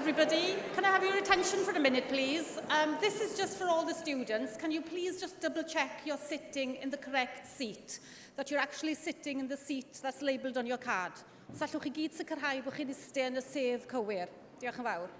Everybody, can I have your attention for a minute, please? This is just for all the students. Can you please just double check you're sitting in the correct seat? That you're actually sitting in the seat that's labelled on your card. Os allwch chi gyd sicrhau bod chi'n eistedd yn y sedd cywir. Diolch yn fawr.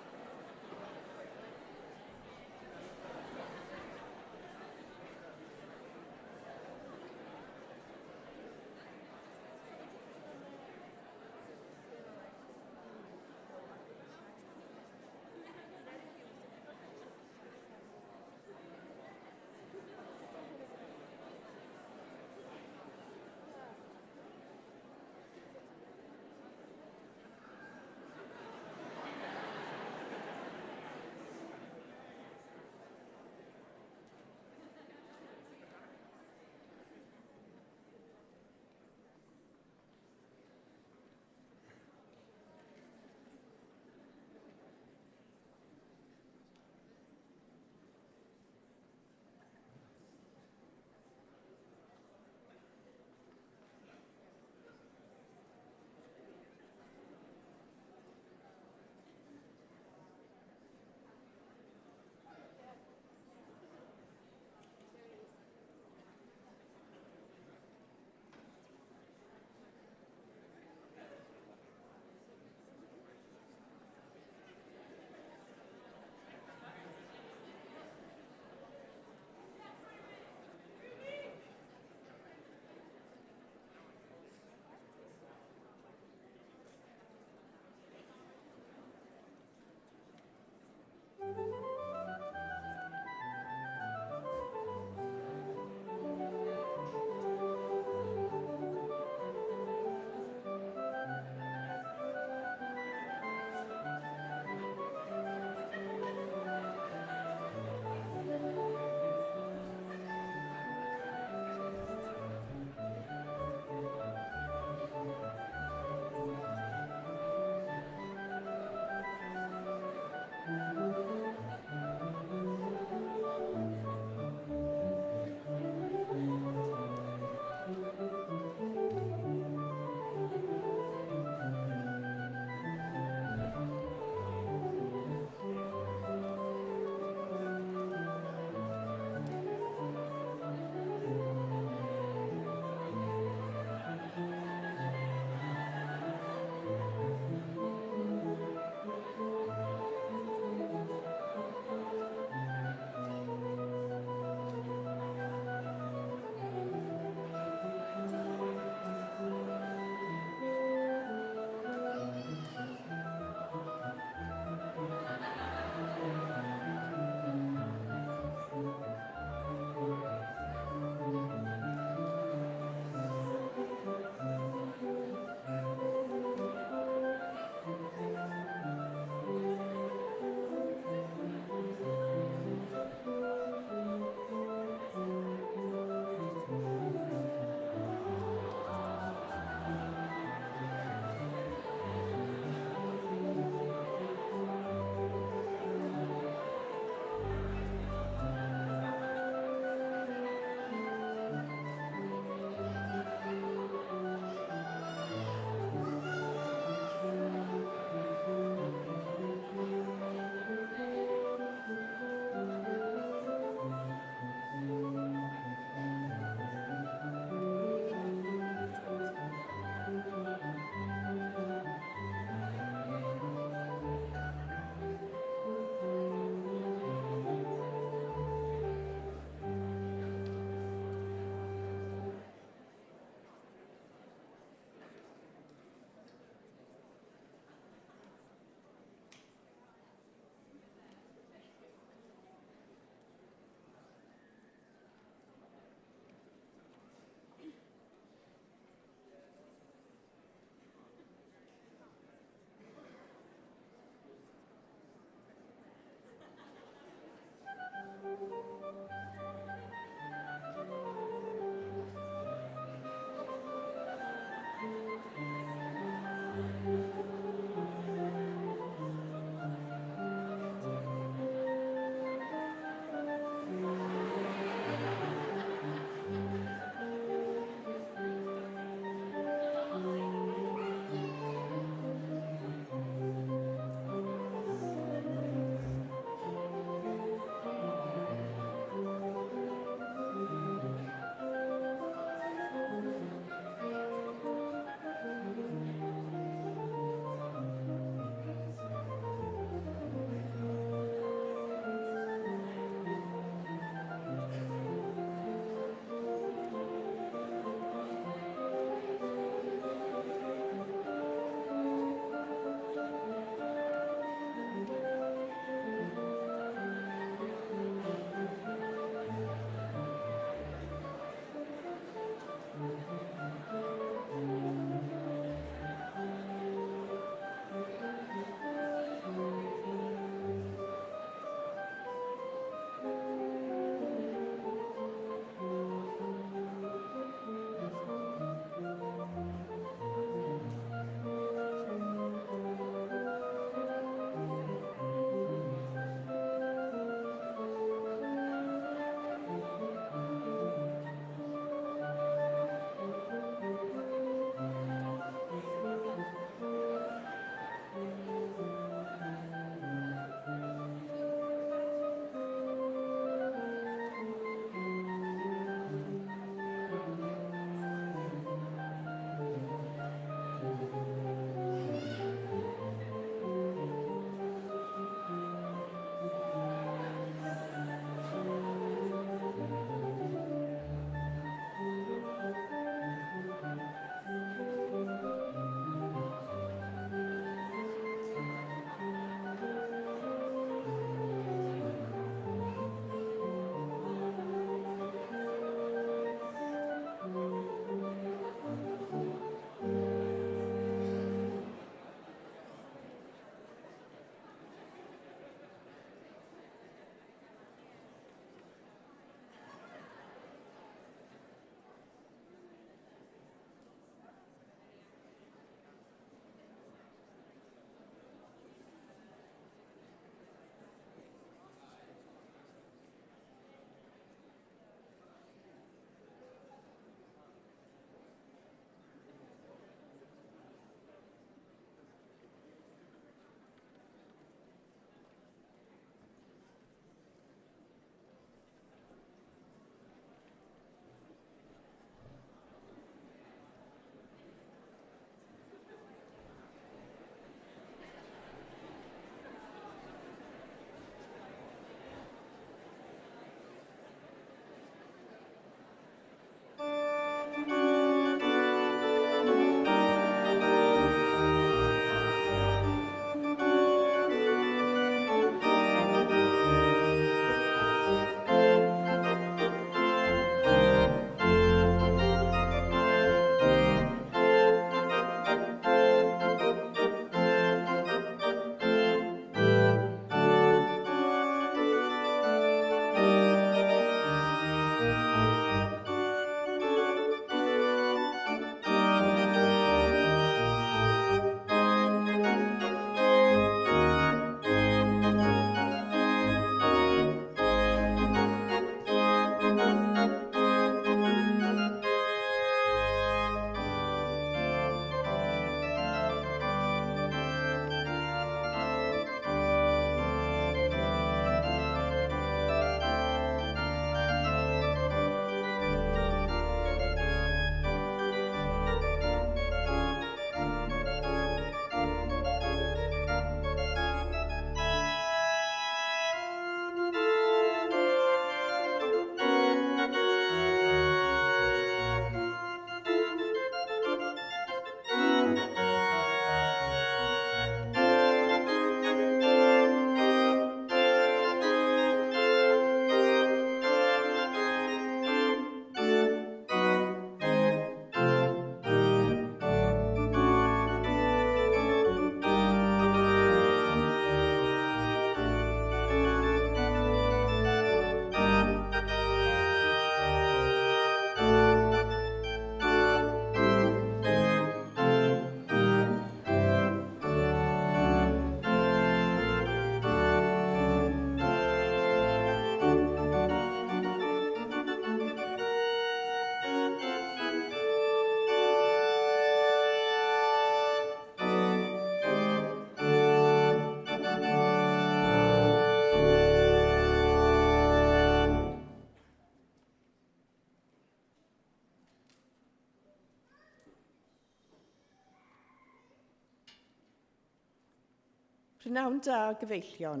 Prynawn da, gyfeillion,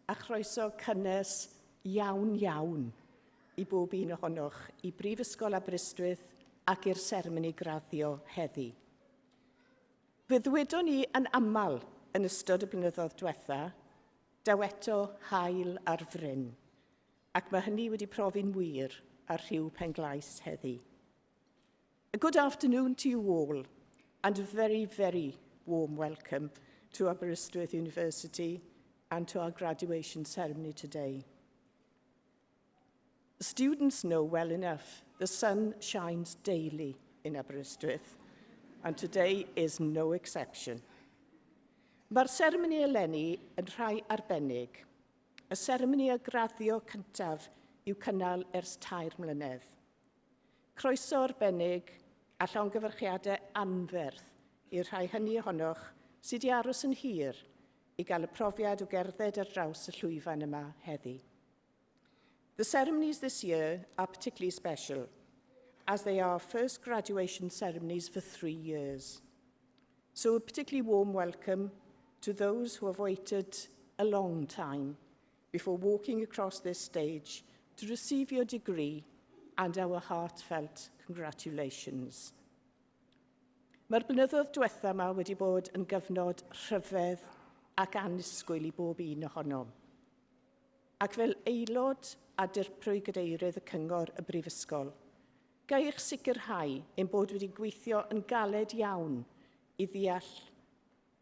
a chroeso cynnes iawn iawn i bob un ohonoch i Brifysgol Aberystwyth ac i'r seremoni graddio heddi. Fe ddwedon ni yn aml yn ystod y blynyddoedd diwetha, "Daw eto haul ar fryn", ac mae hynny wedi profi'n wir ar Rhiw Penglais heddi. A good afternoon to you all, and a very, very warm welcome to Aberystwyth University and to our graduation ceremony today. Students know well enough the sun shines daily in Aberystwyth, and today is no exception. Mae'r seremoni eleni yn rhai arbennig, y seremoni y graddio cyntaf i'w cynnal ers 3 mlynedd. Croeso arbennig a llongyfarchiadau anferth i'r rhai hynny ohonoch sydd wedi aros yn hir i gael y profiad o gerdded ar draws y llwyfan yma heddi. The ceremonies this year are particularly special, as they are first graduation ceremonies for 3 years. So a particularly warm welcome to those who have waited a long time before walking across this stage to receive your degree and our heartfelt congratulations. Mae'r blynyddoedd diwetha yma wedi bod yn gyfnod rhyfedd ac annisgwyl i bob un ohonom. Ac fel aelod a dirprwy gadeirydd y Cyngor y Brifysgol, ga i eich sicrhau ein bod wedi gweithio yn galed iawn i ddeall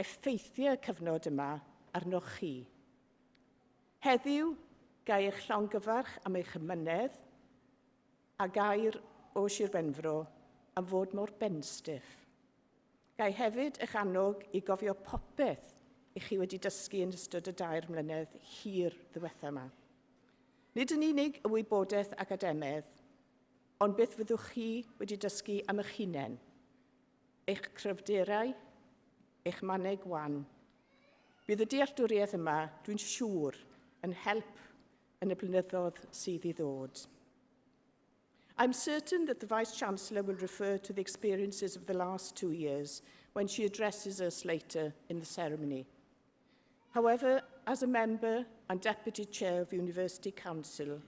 effeithiau y cyfnod yma arnoch chi. Heddiw, ga i eich llongyfarch am eich amynedd a gair o Sir Benfro am fod mor benstiff. Ga i hefyd eich annog i gofio popeth i chi wedi dysgu yn ystod y 3 mlynedd hir ddiwetha yma. Nid yn unig y wybodaeth academaidd, ond beth fyddwch chi wedi dysgu am eich hunain, eich cryfderau, eich mannau gwan. Bydd y dealltwriaeth yma, dwi'n siŵr, yn help yn y blynyddoedd sydd i ddod. I'm certain that the Vice-Chancellor will refer to the experiences of the last 2 years when she addresses us later in the ceremony. However, as a member and Deputy Chair of University Council,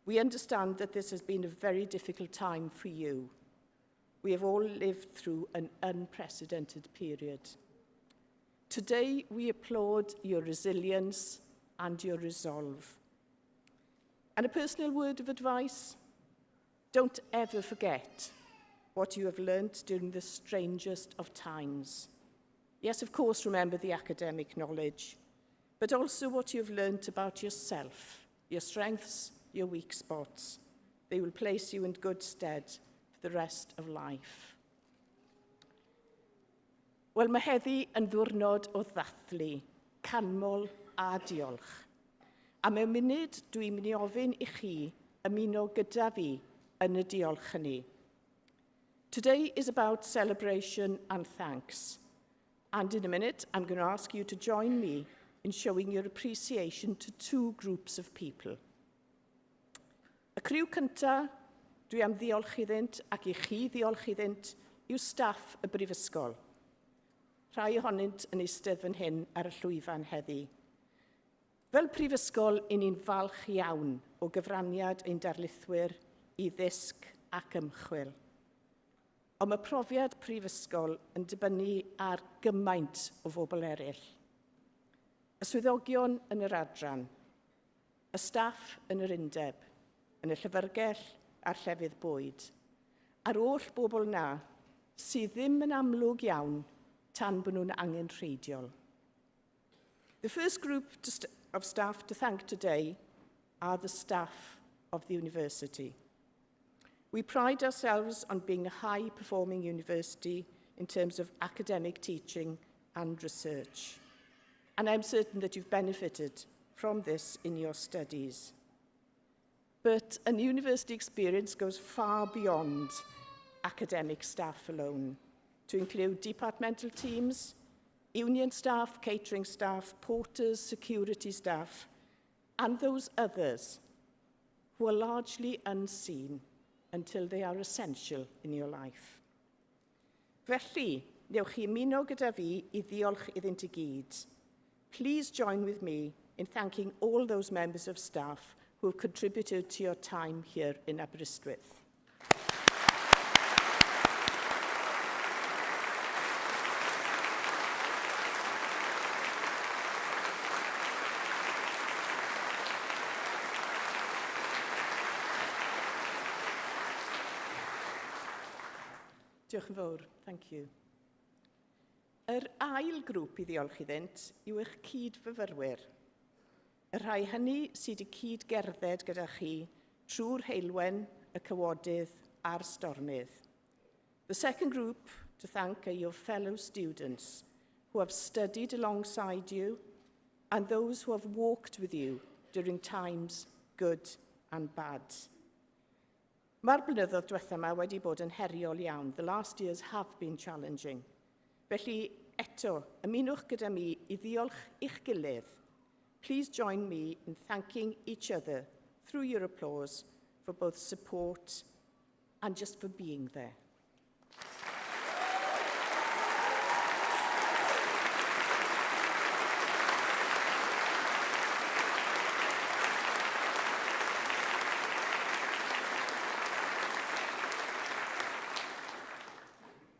we understand that this has been a very difficult time for you. We have all lived through an unprecedented period. Today, we applaud your resilience and your resolve. And a personal word of advice: don't ever forget what you have learnt during the strangest of times. Yes, of course, remember the academic knowledge, but also what you've learnt about yourself, your strengths, your weak spots. They will place you in good stead for the rest of life. Wel, mae heddi yn ddwrnod o ddathlu, canmol a diolch. A mewn munud, dwi'n mynd i ofyn i chi ymuno gyda fi yn y diolch hynny. Today is about celebration and thanks. And in a minute, I'm going to ask you to join me in showing your appreciation to two groups of people. Y criw cyntaf, dwi am ddiolch iddynt ac i chi ddiolch iddynt, yw staff y brifysgol. Rhai ohonynt yn eistedd fan hyn ar y llwyfan heddi. Fel prifysgol, i ni'n falch iawn o gyfraniad ein darlithwyr i ddysg ac ymchwil. Ond mae profiad prifysgol yn dibynnu ar gymaint o bobl eraill. Y swyddogion yn yr adran, y staff yn yr undeb, yn y llyfrgell a'r llefydd bwyd, a'r holl bobl na sydd ddim yn amlwg iawn tan bod nhw'n angenrheidiol. The first group to st of staff to thank today are the staff of the university. We pride ourselves on being a high-performing university in terms of academic teaching and research. And I'm certain that you've benefited from this in your studies. But an university experience goes far beyond academic staff alone, to include departmental teams, union staff, catering staff, porters, security staff, and those others who are largely unseen until they are essential in your life. Felly, newch chi ymuno gyda fi i ddiolch iddynt i gyd. Please join with me in thanking all those members of staff who have contributed to your time here in Aberystwyth. Diolch yn fawr. Thank you. Yr ail grŵp i ddiolch iddynt yw eich cyd-fyfyrwyr. Y rhai hynny sydd wedi cyd-gerdded gyda chi trwy'r heulwen, y cawodydd a'r stormydd. The second group to thank are your fellow students who have studied alongside you and those who have walked with you during times good and bad. Mae'r blynyddoedd diwethaf yma wedi bod yn heriol iawn. The last years have been challenging. Felly, eto, ymunwch gyda mi i ddiolch i'ch gilydd. Please join me in thanking each other through your applause for both support and just for being there.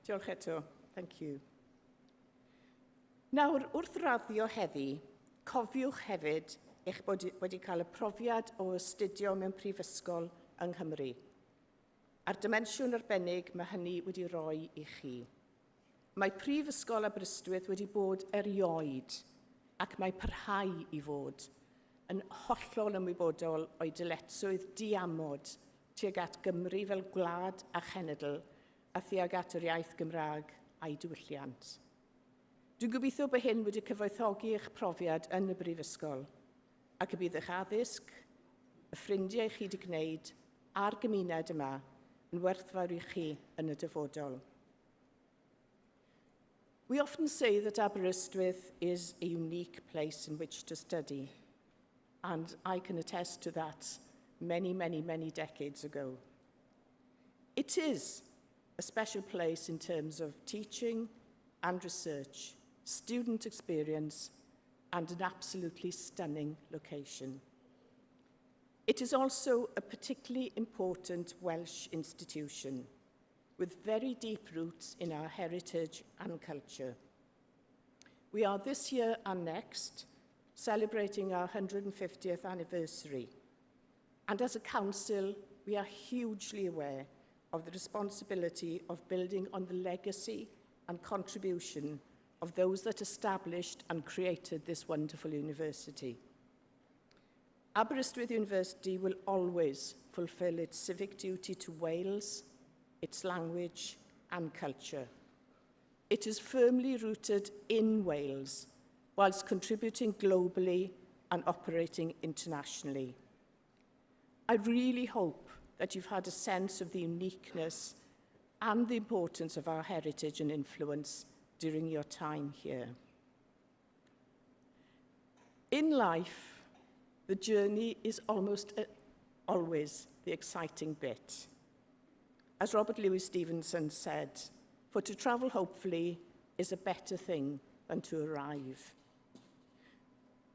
Diolch eto. Thank you. Nawr, wrth raddio heddi, cofiwch hefyd eich bod wedi cael y profiad o astudio mewn prifysgol yng Nghymru. A'r dimensiwn arbennig mae hynny wedi rhoi i chi. Mae Prifysgol Aberystwyth wedi bod erioed ac mae parhau i fod yn hollol ymwybodol o'i dyletswydd diamod tuag at Gymru fel gwlad a chenedl a thuag at yr iaith Gymraeg a'i diwylliant. Dwi'n gobeithio bod hyn wedi cyfoethogi eich profiad yn y brifysgol ac y bydd eich addysg, y ffrindiau chi wedi gwneud a'r gymuned yma yn werthfawr i chi yn y dyfodol. We often say that Aberystwyth is a unique place in which to study, and I can attest to that many, many, many decades ago. It is a special place in terms of teaching and research, student experience, and an absolutely stunning location. It is also a particularly important Welsh institution with very deep roots in our heritage and culture. We are this year and next celebrating our 150th anniversary. And as a council, we are hugely aware of the responsibility of building on the legacy and contribution of those that established and created this wonderful university. Aberystwyth University will always fulfil its civic duty to Wales, its language and culture. It is firmly rooted in Wales, whilst contributing globally and operating internationally. I really hope that you've had a sense of the uniqueness and the importance of our heritage and influence during your time here. In life, the journey is almost always the exciting bit. As Robert Louis Stevenson said, "For to travel hopefully is a better thing than to arrive."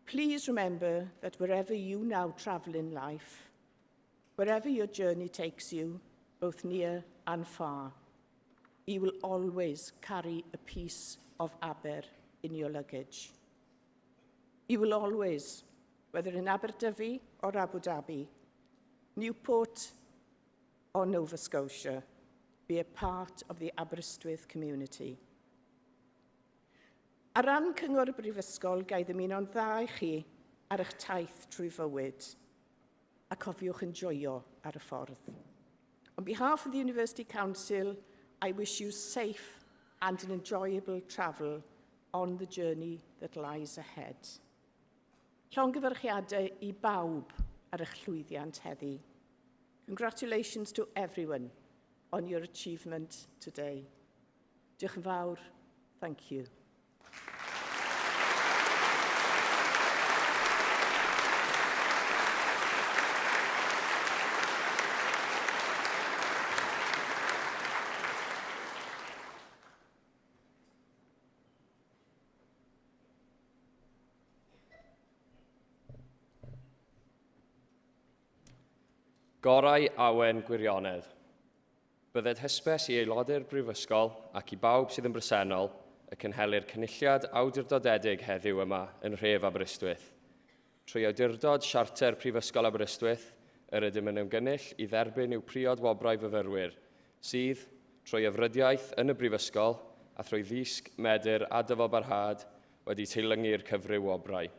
Please remember that wherever you now travel in life, wherever your journey takes you, both near and far, you will always carry a piece of Aber in your luggage. You will always, whether in Aberdyfi or Abu Dhabi, Newport or Nova Scotia, be a part of the Aberystwyth community. Ar ran Cyngor y Brifysgol, ga i ddymuno'n dda i chi ar eich taith trwy fywyd, a cofiwch enjoio ar y ffordd. On behalf of the University Council, I wish you safe and an enjoyable travel on the journey that lies ahead. Llongyfarchiadau i bawb ar eich llwyddiant heddi. Congratulations to everyone on your achievement today. Diolch yn fawr. Thank you. Gorau awen gwirionedd. Bydded hysbys i aelodau'r Brifysgol ac i bawb sydd yn bresennol y cynhelir cynulliad awdurdodedig heddiw yma yn nhref Aberystwyth. Trwy awdurdod Siarter Prifysgol Aberystwyth, yr ydym yn ymgynnull i dderbyn i'w priod wobrau fyfyrwyr, sydd, trwy efrydiaeth yn y Brifysgol a thrwy ddysg, medr a dyfalbarhad, wedi teilyngu'r cyfryw wobrau.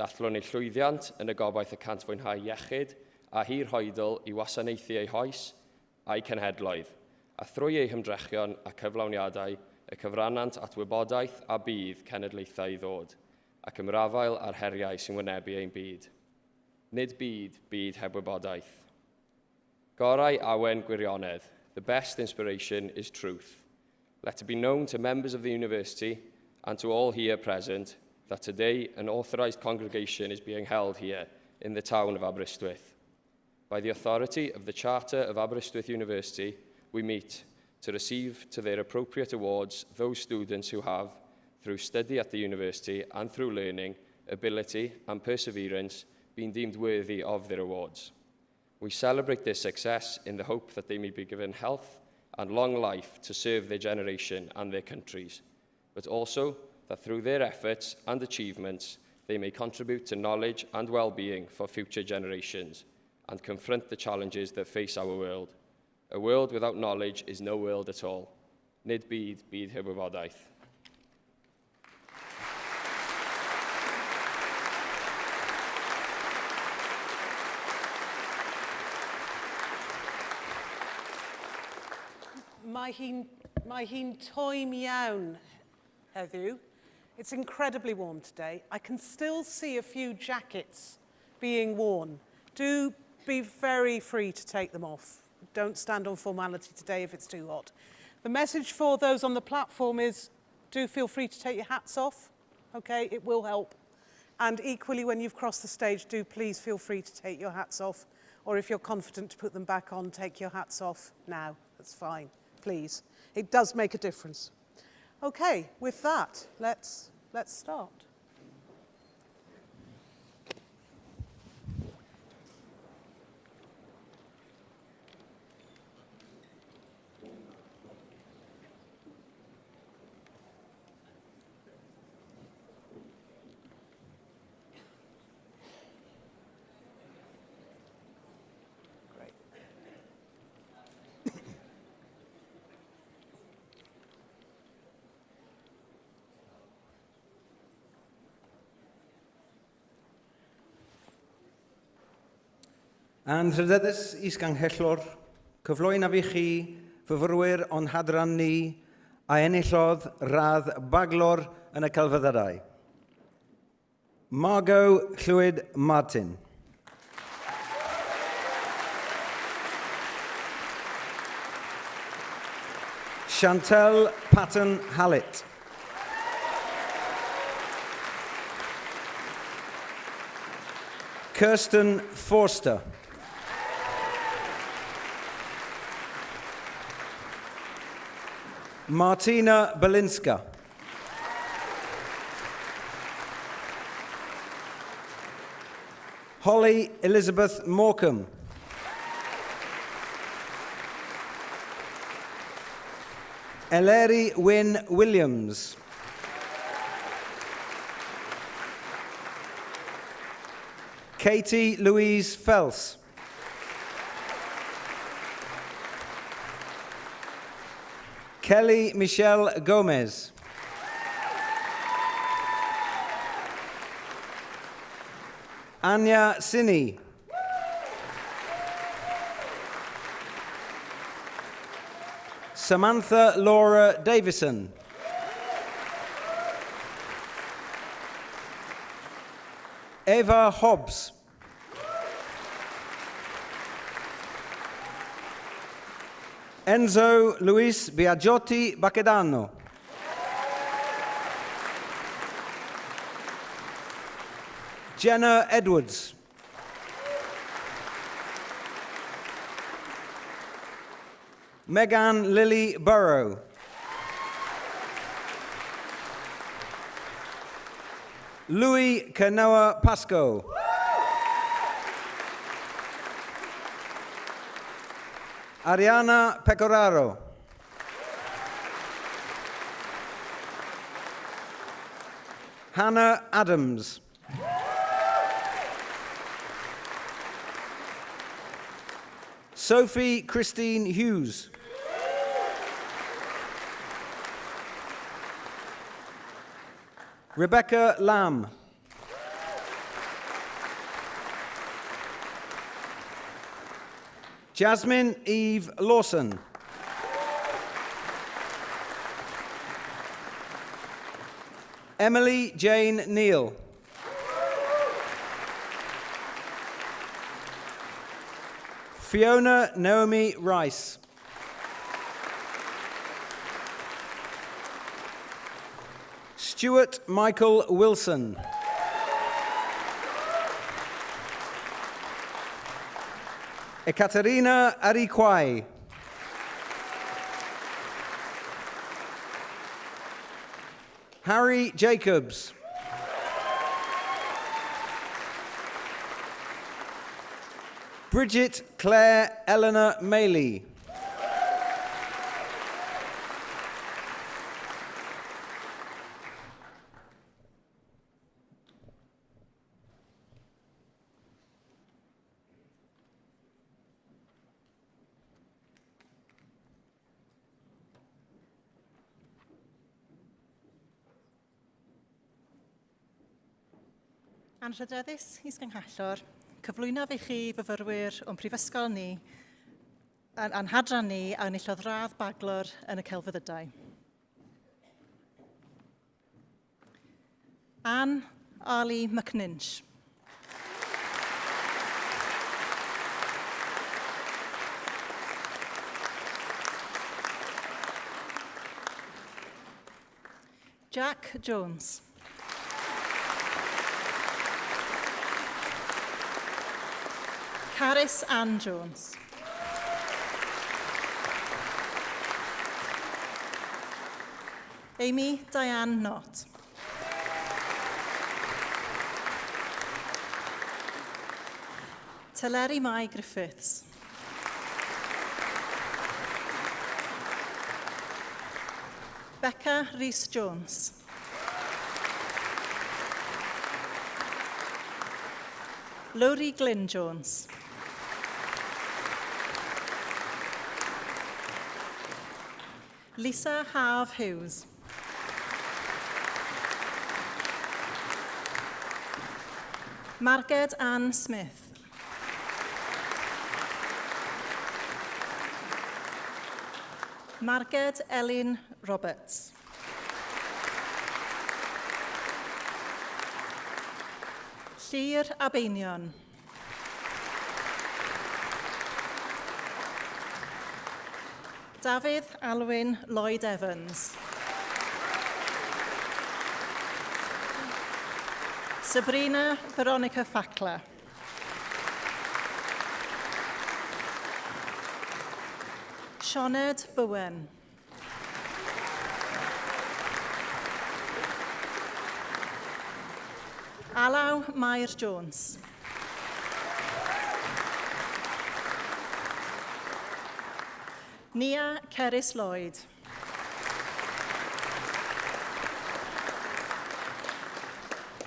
Dathlwn eu llwyddiant yn y gobaith y cant fwynhau iechyd a hir hoedl i wasanaethu eu hoes a'u cenhedloedd, a thrwy eu hymdrechion a cyflawniadau y cyfrannant at wybodaeth a budd cenedlaethau i ddod, ac ymrafael â'r heriau sy'n wynebu ein byd. Nid byd, byd heb wybodaeth. Gorau awen gwirionedd. The best inspiration is truth. Let it be known to members of the university and to all here present that today an authorised congregation is being held here in the town of Aberystwyth. By the authority of the Charter of Aberystwyth University, we meet to receive to their appropriate awards those students who have, through study at the university and through learning, ability and perseverance, been deemed worthy of their awards. We celebrate their success in the hope that they may be given health and long life to serve their generation and their countries, but also that through their efforts and achievements, they may contribute to knowledge and well-being for future generations and confront the challenges that face our world. A world without knowledge is no world at all. Nid byd, byd heb wybodaeth. Mae hi'n twym iawn heddiw. It's incredibly warm today. I can still see a few jackets being worn. Do be very free to take them off. Don't stand on formality today if it's too hot. The message for those on the platform is do feel free to take your hats off. Okay, it will help. And equally, when you've crossed the stage, do please feel free to take your hats off. Or if you're confident to put them back on, take your hats off now. That's fine, please. It does make a difference. Okay, with that, let's start. Great. Anrhydeddus Is-Ganghellor, cyflwynaf i chi fyfyrwyr o'n hadran ni a enillodd radd baglor yn y celfyddydau. Margot Llwyd Martin. Chantel Patton Hallett. Kirsten Forster. Martina Belinska. Holly Elizabeth Morecambe. Eleri Wynne Williams. Katie Louise Fels. Kelly Michelle Gomez. Anya Sini. Samantha Laura Davison. Eva Hobbs. Enzo Luis Biagiotti Baquedano. Jenna Edwards. Megan Lily Burrow. Louis Canoa Pasco. Ariana Pecoraro. Hannah Adams. Sophie Christine Hughes. Rebecca Lamb. Jasmine Eve Lawson. Emily Jane Neal. Fiona Naomi Rice. Stuart Michael Wilson. Ekaterina Ariquai. Harry Jacobs. Bridget Claire Eleanor Maley. Anrhydeddus Is-Ganghellor, cyflwynaf i chi fyfyrwyr o'n prifysgol ni, a'n hadran ni a enillodd radd baglor yn y celfyddydau. Anne Ali McNinch. Jack Jones. Caris Ann Jones. Amy Diane Knott. Teleri Mai Griffiths. Becca Rhys Jones. Lowri Glyn Jones. Lisa Harv Hughes. Marged Ann Smith. Marged Elin Roberts. Llyr Abeinion. Dafydd Alwyn Lloyd Evans. Sabrina Veronica Fackler. Sioned Bowen. Alaw Mair Jones. Nia Ceris Lloyd.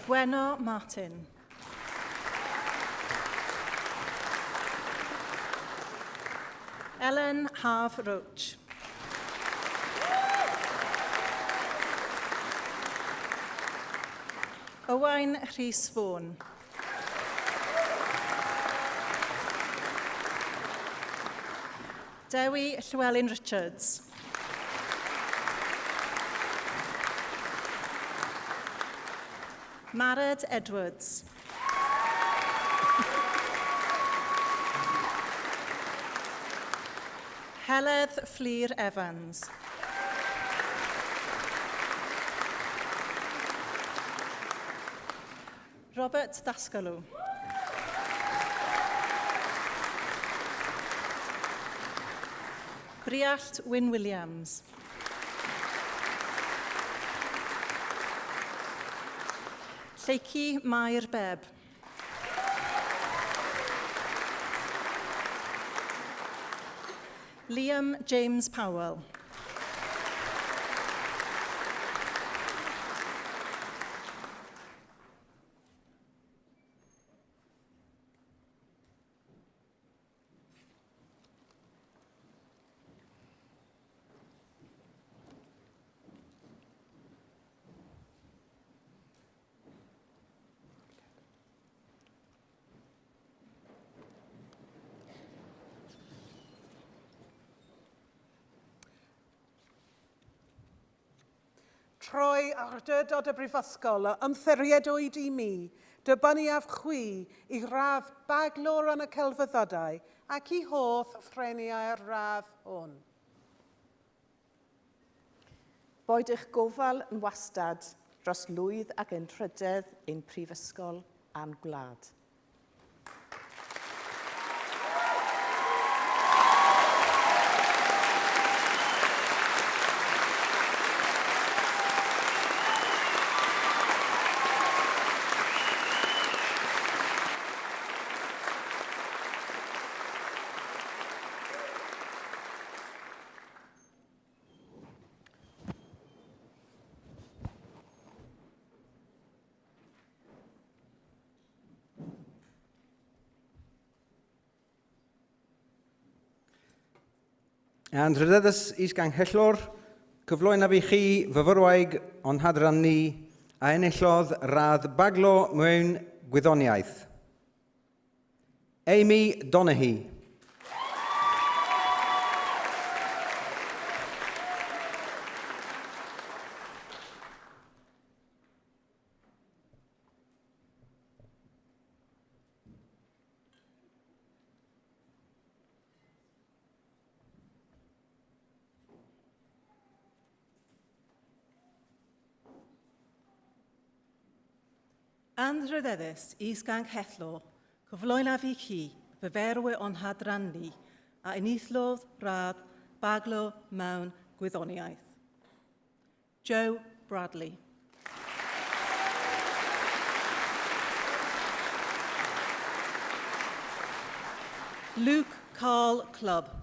Gwenno Martin. Ellen Harv Roach. Owain Rhys Vaughan. Dewi Llewellyn Richards. Mared Edwards. Heledd Fflur Evans. Robert Dascalw. Briallt Wyn Williams. Lleucu Mair Bebb. Liam James Powell. Troi awdurdod y Brifysgol a ymddiriedwyd i mi, derbyniaf chwi i radd baglor yn y celfyddydau ac i holl ffreniau'r radd hwn. Boed eich gofal yn wastad dros lwydd ac anrhydedd ein prifysgol a'n gwlad. Anrhydeddus Is-Ganghellor, cyflwynaf i chi fyfyrwraig o'n hadran ni a enillodd radd baglo mewn gwyddoniaeth. Amy Donaghy. Anrhydeddus Is-Ganghellor, cyflwynaf i chi fyfyrwyr o'n hadran ni a enillodd radd baglo mewn gwyddoniaeth. Joe Bradley. Luke Carl Clubb.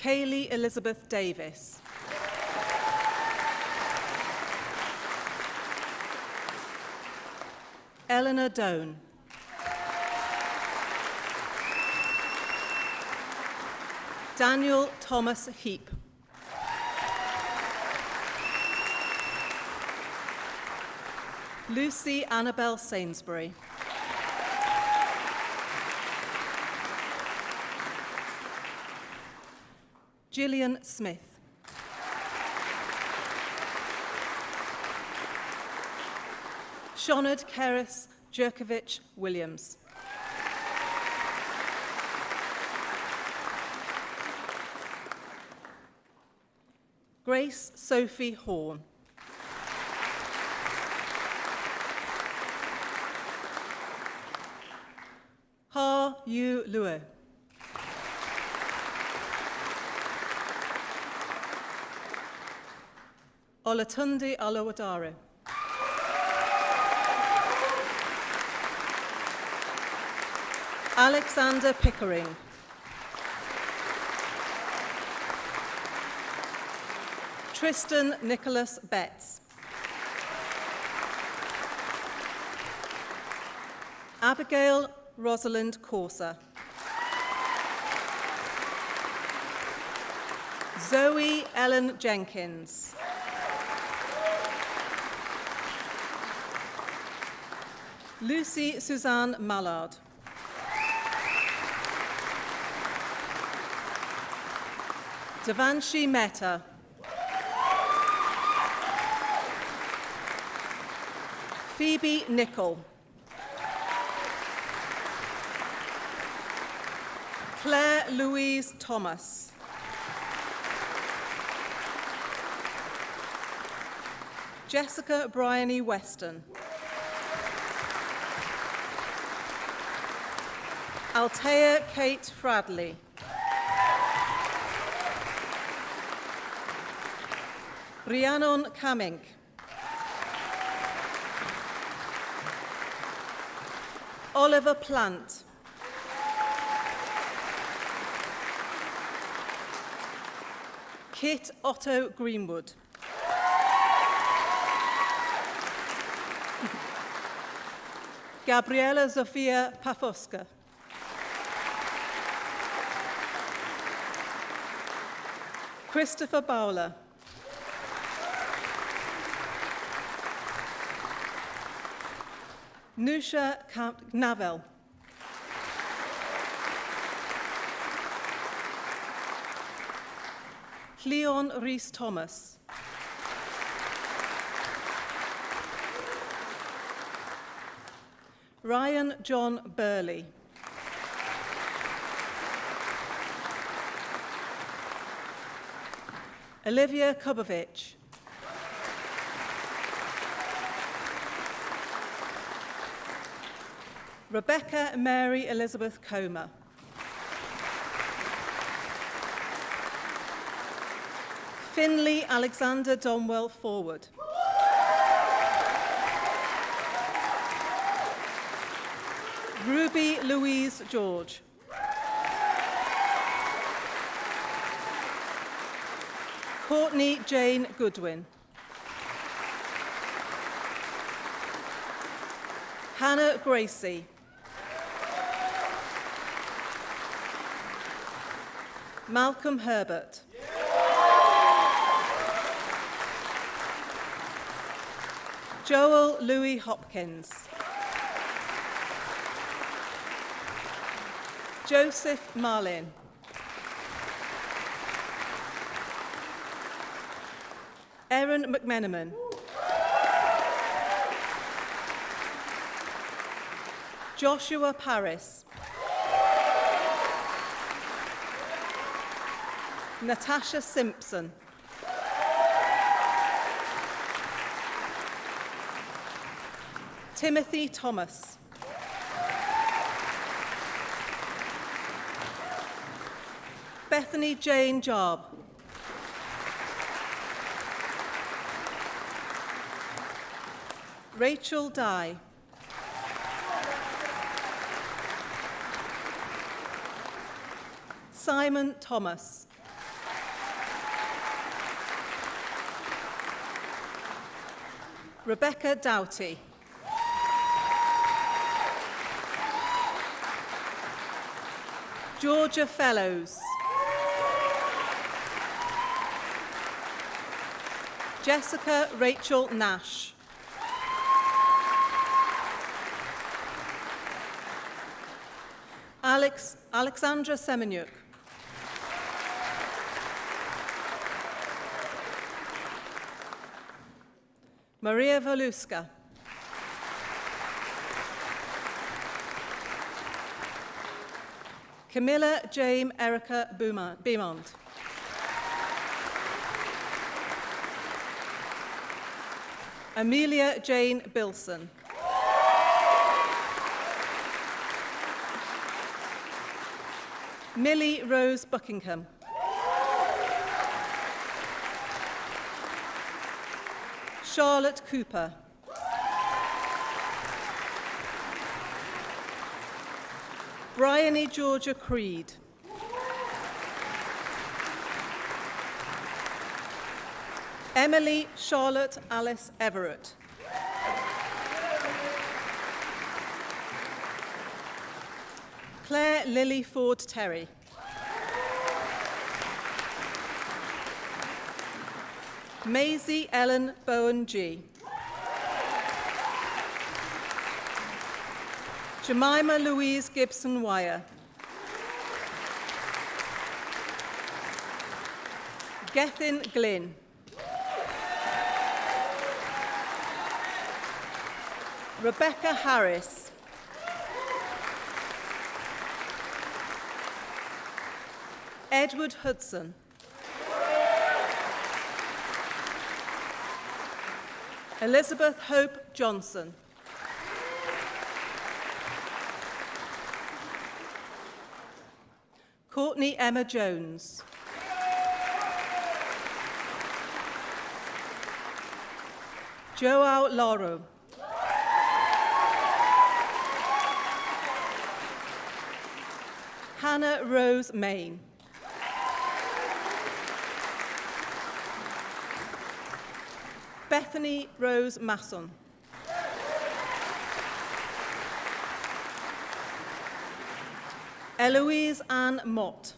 Kaylee Elizabeth Davis. Eleanor Doan. Daniel Thomas Heap. Lucy Annabel Sainsbury. Gillian Smith. Sioned Keris Jerkovic Williams. Grace Sophie Horn. Ha Yu Lue. Olatunde Olowadare. Alexander Pickering. Tristan Nicholas Betts. Abigail Rosalind Corser. Zoe Ellen Jenkins. Lucy Suzanne Mallard. Devanshi Mehta. Phoebe Nicol. Claire Louise Thomas. Jessica Bryony Weston. Altea Kate Fradley. Rhiannon Camink. Oliver Plant. Kit Otto Greenwood. Gabriela Zofia Pafoska. Christopher Bowler. Nusha Navel. Leon Rhys Thomas. Ryan John Burley. Olivia Kubovich. Rebecca Mary Elizabeth Comer. Finley Alexander Donwell Forward. Ruby Louise George. Courtney Jane Goodwin. Hannah Gracie. Malcolm Herbert. Joel Louis Hopkins. Joseph Marlin. Erin McMenamin. Joshua Paris. Natasha Simpson. Timothy Thomas. Bethany Jane Jarb. Rachel Dye. Simon Thomas. Rebecca Doughty. Georgia Fellows. Jessica Rachel Nash. Alexandra Semenyuk. Maria Voluska. Camilla Jane Erica Beaumont. Amelia Jane Bilson. Millie Rose Buckingham. Charlotte Cooper. Bryony Georgia Creed. Emily Charlotte Alice Everett. Claire Lily Ford Terry. Maisie Ellen Bowen G. Jemima Louise Gibson Wire. Gethin Glynn. Rebecca Harris. Edward Hudson. Elizabeth Hope Johnson. Courtney Emma Jones. Joao Loro. Hannah Rose Main. Bethany Rose Masson. Eloise Ann Mott.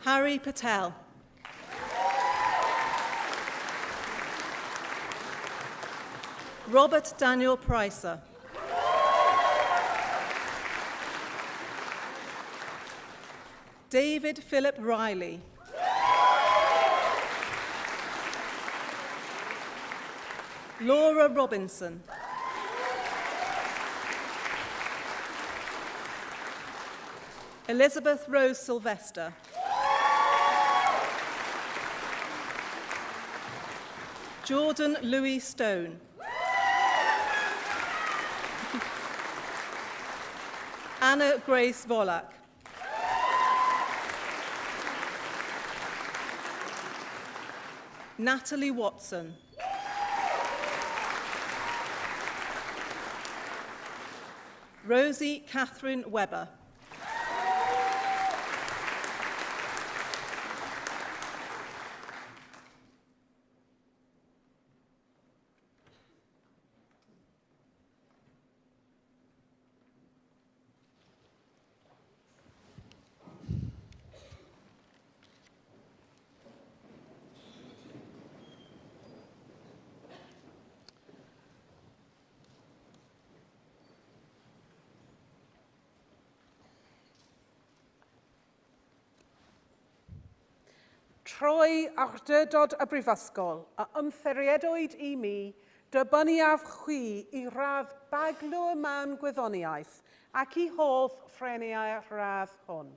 Harry Patel. Robert Daniel Pricer. David Philip Riley. Laura Robinson. Elizabeth Rose Sylvester. Jordan Louis Stone. Anna Grace Volak. Natalie Watson. Rosie Catherine Webber. Trwy awdurdod y Brifysgol a ymddiriedwyd i mi, derbyniaf chwi i radd baglor mewn gwyddoniaeth ac i holl ffreniau'r radd hwn.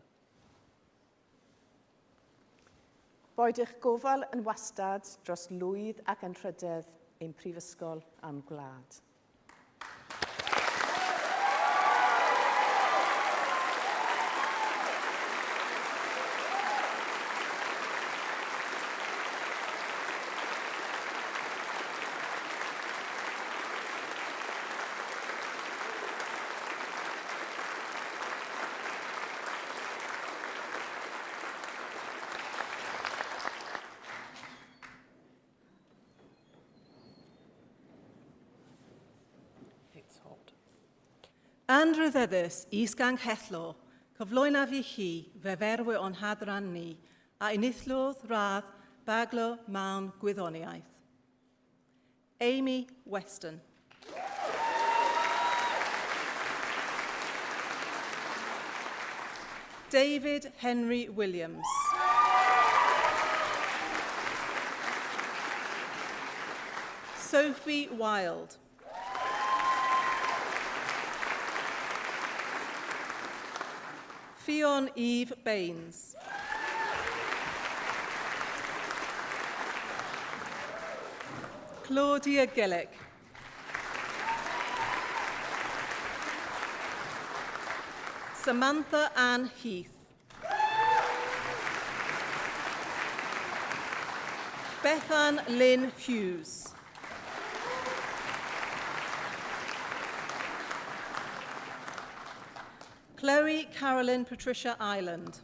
Boed eich gofal yn wastad dros lwydd ac anrhydedd ein prifysgol a'n gwlad. Anrhydeddus Is-Ganghellor, cyflwynaf i chi fyfyrwyr o'n hadran ni a enillodd radd Baglor mewn Gwyddoniaeth. Amy Weston. David Henry Williams. Sophie Wilde. Ffion Eve Baines. Claudia Gillick. Samantha Ann Heath. Bethan Lynn Hughes. Chloe Carolyn Patricia Ireland.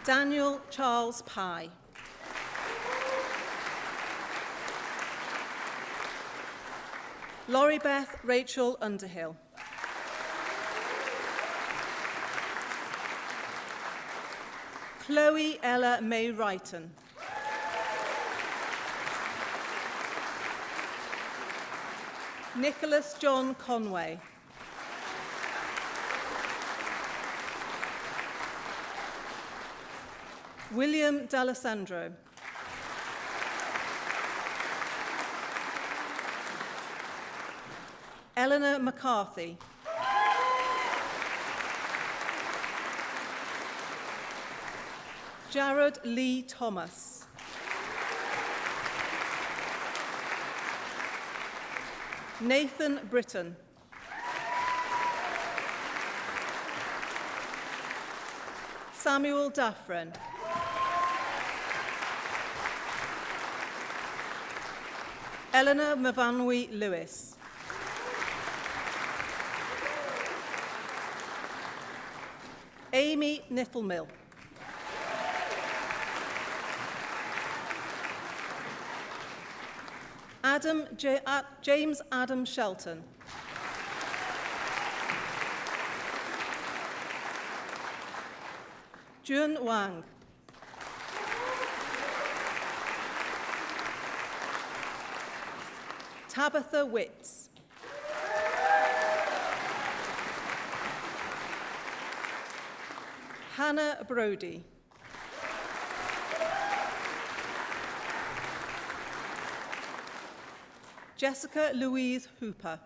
Daniel Charles Pye. Laurie Beth Rachel Underhill. Chloe Ella May Wrighton. Nicholas John Conway. William D'Alessandro. Eleanor McCarthy. Jared Lee Thomas. Nathan Britton. Samuel Daffrin. Eleanor Myfanwy Lewis. Amy Nittlemill. James Adam Shelton. Jun Wang. Tabitha Witts. Hannah Brody. Jessica Louise Hooper.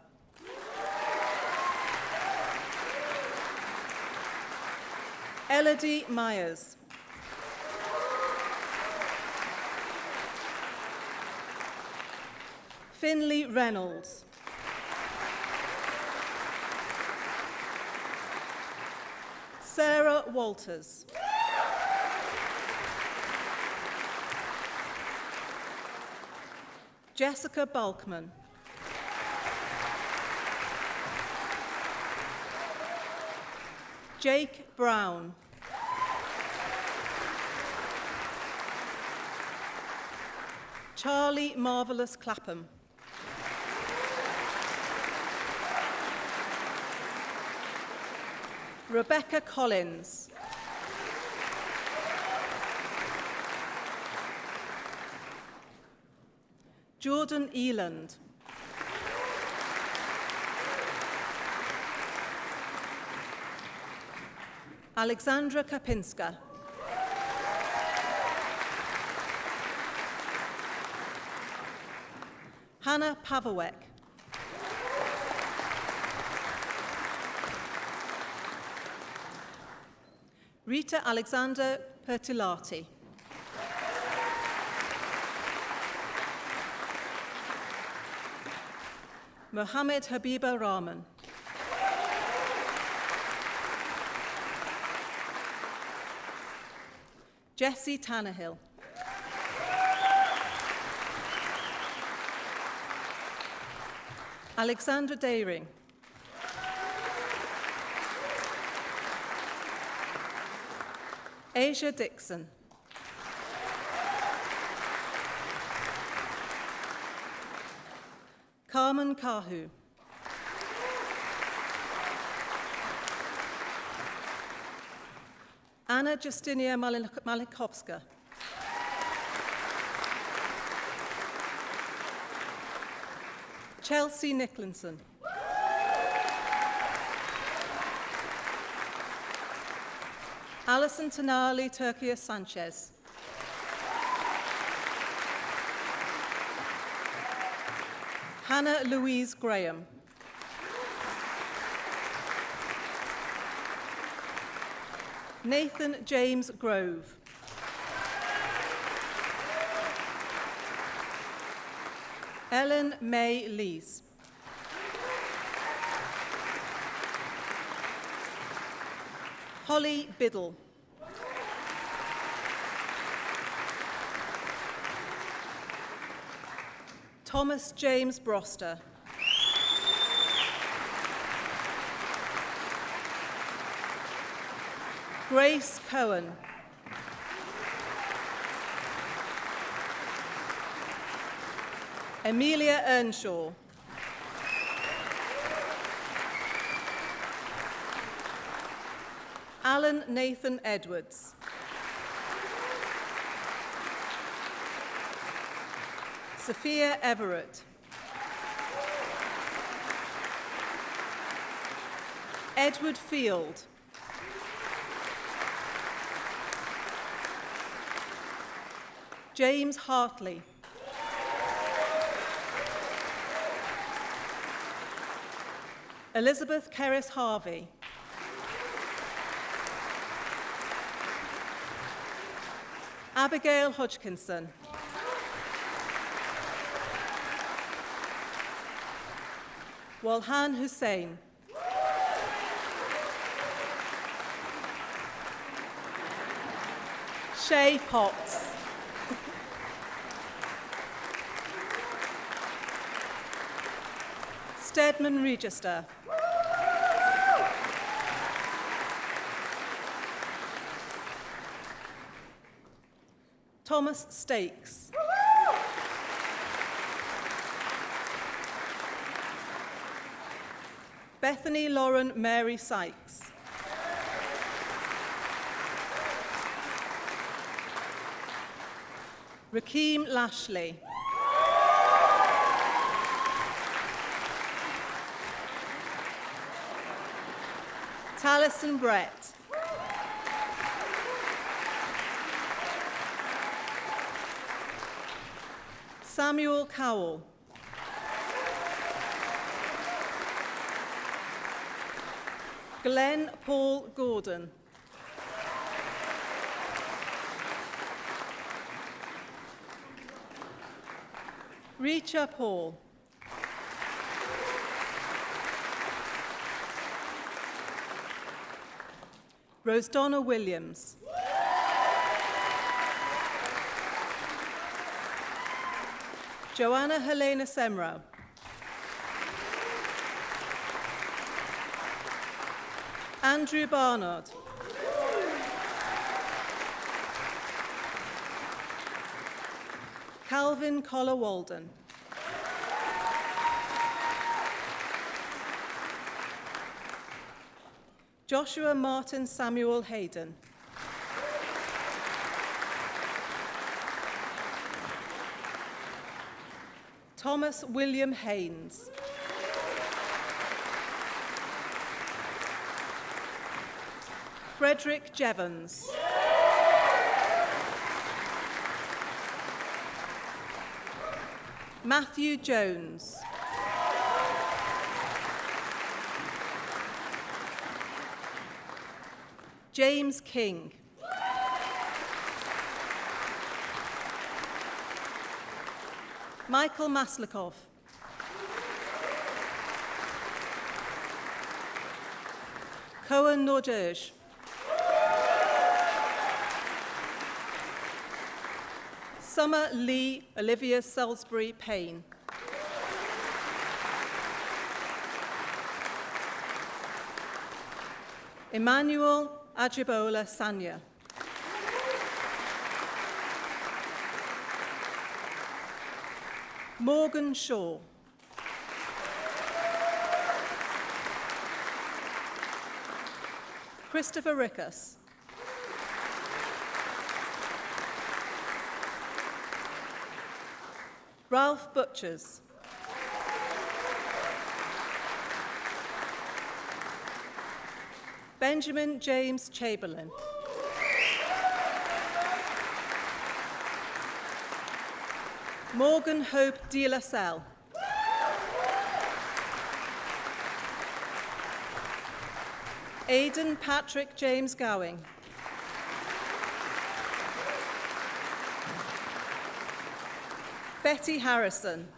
Elodie Myers. Finley Reynolds. Sarah Walters. Jessica Balkman. Jake Brown. Charlie Marvellous Clapham. Rebecca Collins. Jordan Eland. Alexandra Kapinska. Hannah Pavawek. Rita Alexander Pertilati. Mohammed Habiba Rahman. Jesse Tannehill. Alexandra Daring. Asia Dixon. Carmen Kahu. Anna Justinia Malikowska. Chelsea Nicklinson. Alison Tonali Turkia Sanchez. Hannah Louise Graham. Nathan James Grove. Ellen May Lees. Holly Biddle. Thomas James Broster. Grace Cohen. Amelia Earnshaw. Alan Nathan Edwards. Sophia Everett. Edward Field. James Hartley. Elizabeth Kerris Harvey. Abigail Hodgkinson. Walhan Hussein. Shay Potts. Stedman Register. Thomas Stakes. Bethany Lauren Mary Sykes. Rakeem Lashley. Taliesin Brett. Samuel Cowell. Glenn Paul Gordon. Richa Paul. Rosedonna Williams. Joanna Helena Semra. Andrew Barnard. Calvin Collar Walden. Joshua Martin Samuel Hayden. Thomas William Haynes. Frederick Jevons. Matthew Jones. James King. Michael Maslikov. Cohen Norderge. Summer Lee Olivia Salisbury Payne. Emmanuel Ajibola Sanya. Morgan Shaw. Christopher Rickus. Ralph Butchers. Benjamin James Chamberlain. Morgan Hope De La Salle. Aidan Patrick James Gowing. Betty Harrison.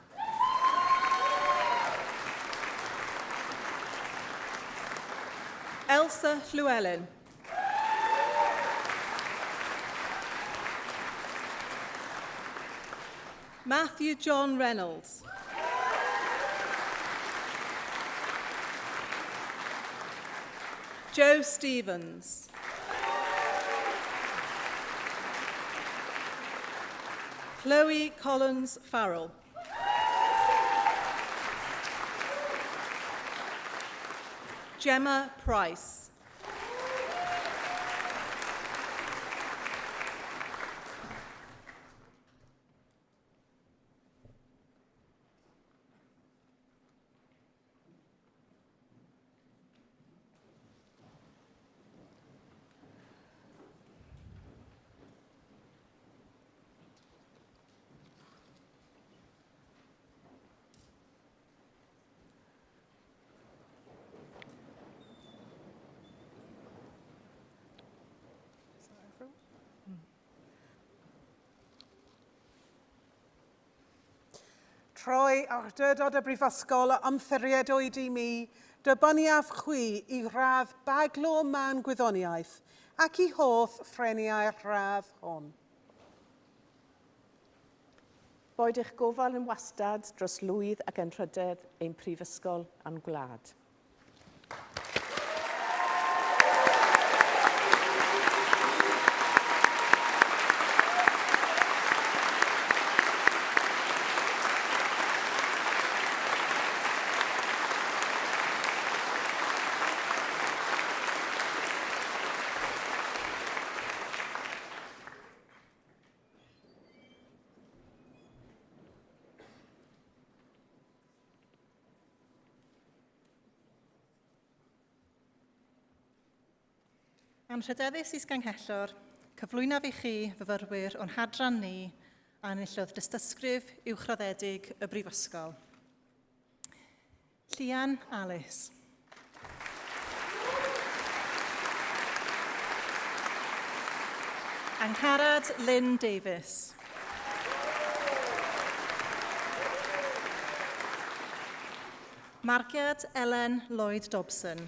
Elsa Llewellyn. Matthew John Reynolds. Joe Stevens. Chloe Collins Farrell. Gemma Price. Troi awdurdod y Brifysgol a ymddiriedwyd i mi, derbyniaf chwi i radd baglor mewn gwyddoniaeth ac i holl ffreniau'r radd hon. Boed eich gofal yn wastad dros lwydd ac anrhydedd ein prifysgol a'n gwlad. Anrhydeddus Is-Ganghellor, cyflwynaf i chi fyfyrwyr o'n hadran ni a enillodd dystysgrif uwchraddedig y Brifysgol. Llian Alice. Angharad Lynn Davies. Margiad Ellen Lloyd Dobson.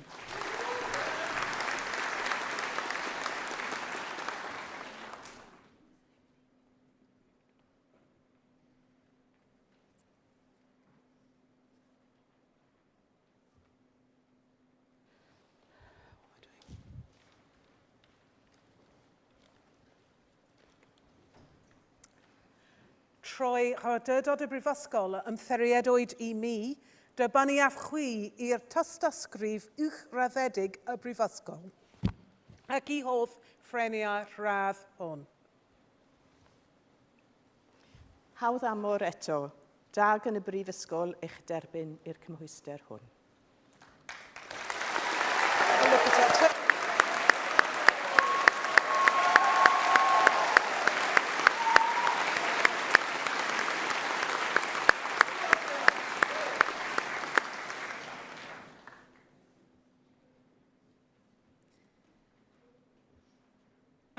Trwy awdurdod y Brifysgol ymddiriedwyd i mi, derbyniaf chwi i'r tystysgrif uwchraddedig y Brifysgol ac i holl ffreniau radd hwn. Hawdd amor eto, da gan y Brifysgol eich derbyn i'r cymhwyster hwn.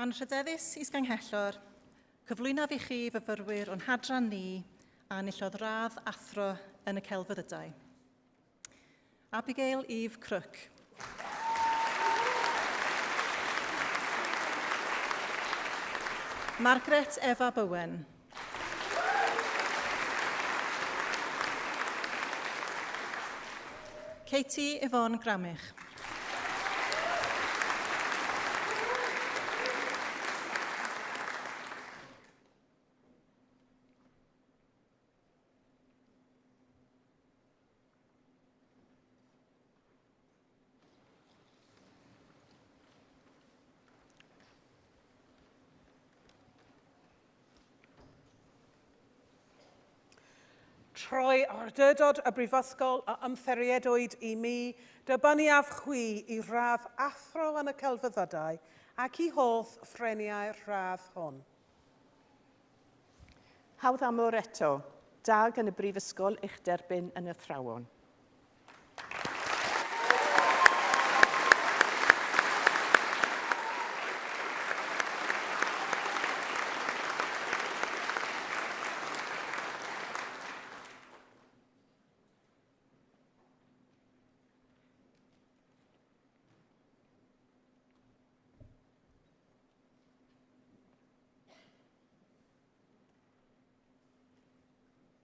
Anrhydeddus Is-Ganghellor, cyflwynaf i chi fyfyrwyr o'n hadran ni a enillodd radd athro yn y celfyddydau. Abigail Eve Crook. Margaret Eva Bowen. Katie Yvonne Gramich. Trwy awdurdod y Brifysgol a ymddiriedwyd i mi, derbyniaf chwi i radd athro yn y celfyddydau ac i holl ffreniau'r radd hwn. Hawdd amor eto, da gan y Brifysgol eich derbyn yn athrawon.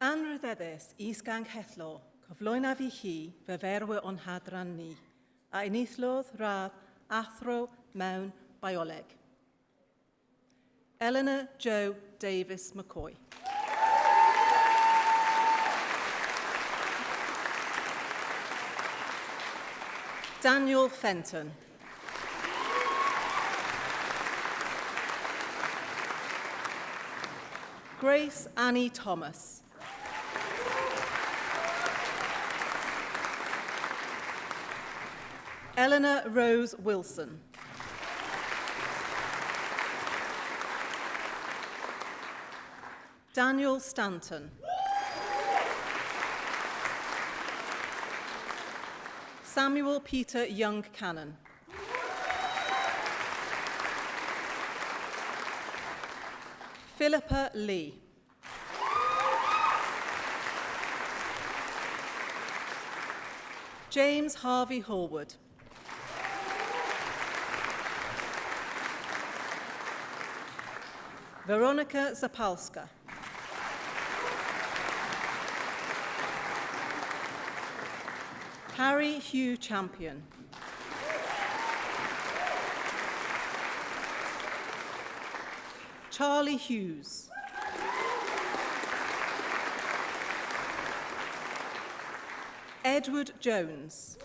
Anrhydeddus Is-Ganghellor, cyflwynaf i chi fyfyrwyr o'n hadran ni, a enillodd radd athro mewn bioleg. Eleanor Jo Davies McCoy. Daniel Fenton. Grace Annie Thomas. Eleanor Rose Wilson. Daniel Stanton. Samuel Peter Young Cannon. Philippa Lee. James Harvey Horwood. Veronica Zapalska. Harry Hugh Champion. Charlie Hughes. Edward Jones.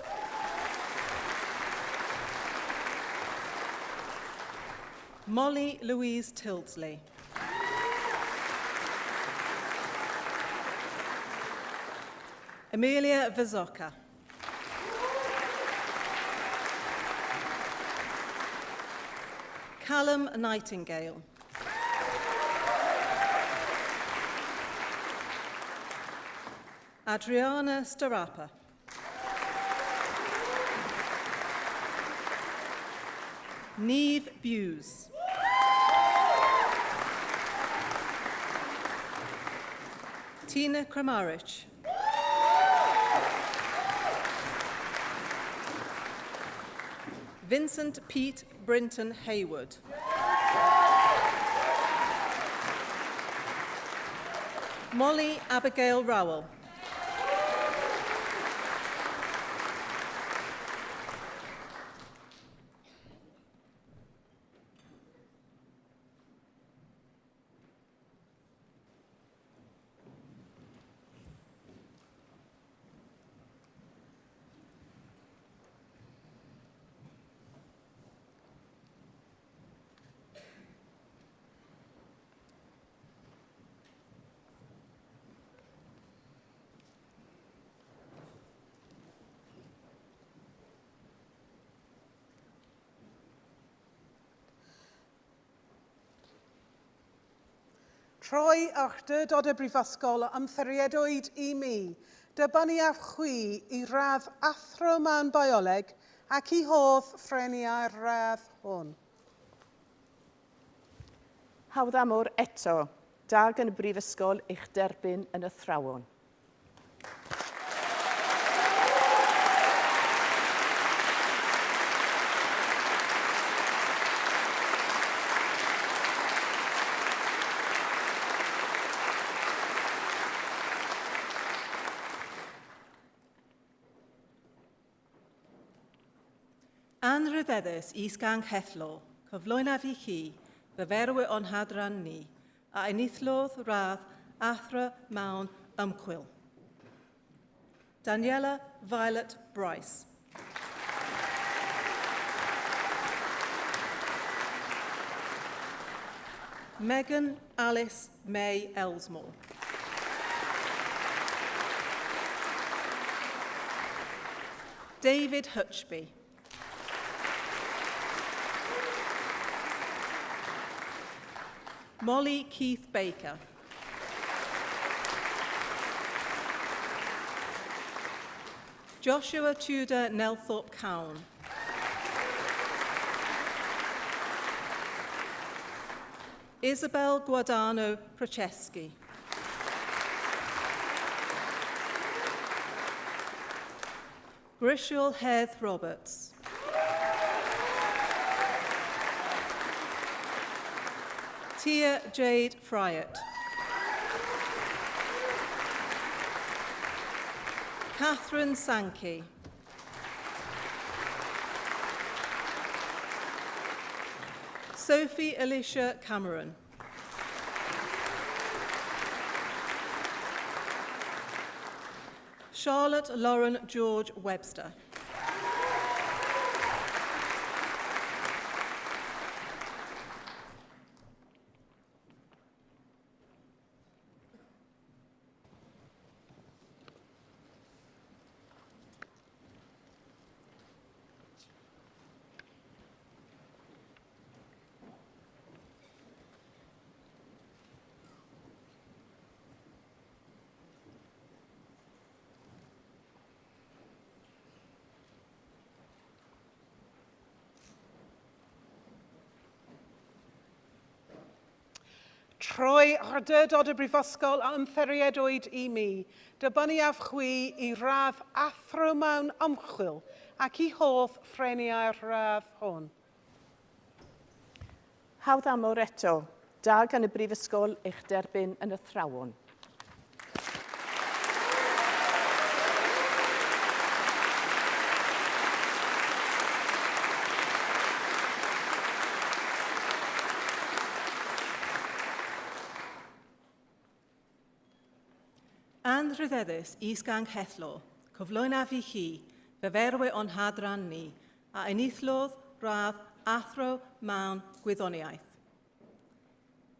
Molly Louise Tildesley. Amelia Vizoka. Callum Nightingale. Adriana Starapa. Neve Buse. Tina Kramarich. Vincent Pete Brinton Hayward. Molly Abigail Rowell. Troi awdurdod y Brifysgol ymddiriedwyd i mi, derbyniaf chwi i radd athro mewn bioleg ac i holl ffreniau'r radd hwn. Hawdd amor eto, da gan y Brifysgol eich derbyn yn athrawon. Anrhydeddus Is-Ganghellor, cyflwynaf i chi, fyfyrwyr o'n hadran ni, a enillodd radd Athro mewn Ymchwil. Daniela Violet Bryce. Megan Alice May Elsmore. David Hutchby. Molly Keith Baker. Joshua Tudor Nelthorpe Cowan. Isabel Guadano Procheski. Grishal Hedd Roberts. Tia Jade Fryatt. Catherine Sankey. Sophie Alicia Cameron. Charlotte Lauren George Webster. Trwy awdurdod y Brifysgol a ymddiriedwyd i mi, derbyniaf chwi i radd athro mewn ymchwil ac i holl ffreniau'r radd hwn. Hawdd amor eto, da gan y Brifysgol eich derbyn yn athrawon. Anrhydeddus Is-Ganghellor, cyflwynaf i chi fyfyrwyr o'n hadran ni a enillodd radd Athro mewn Gwyddoniaeth.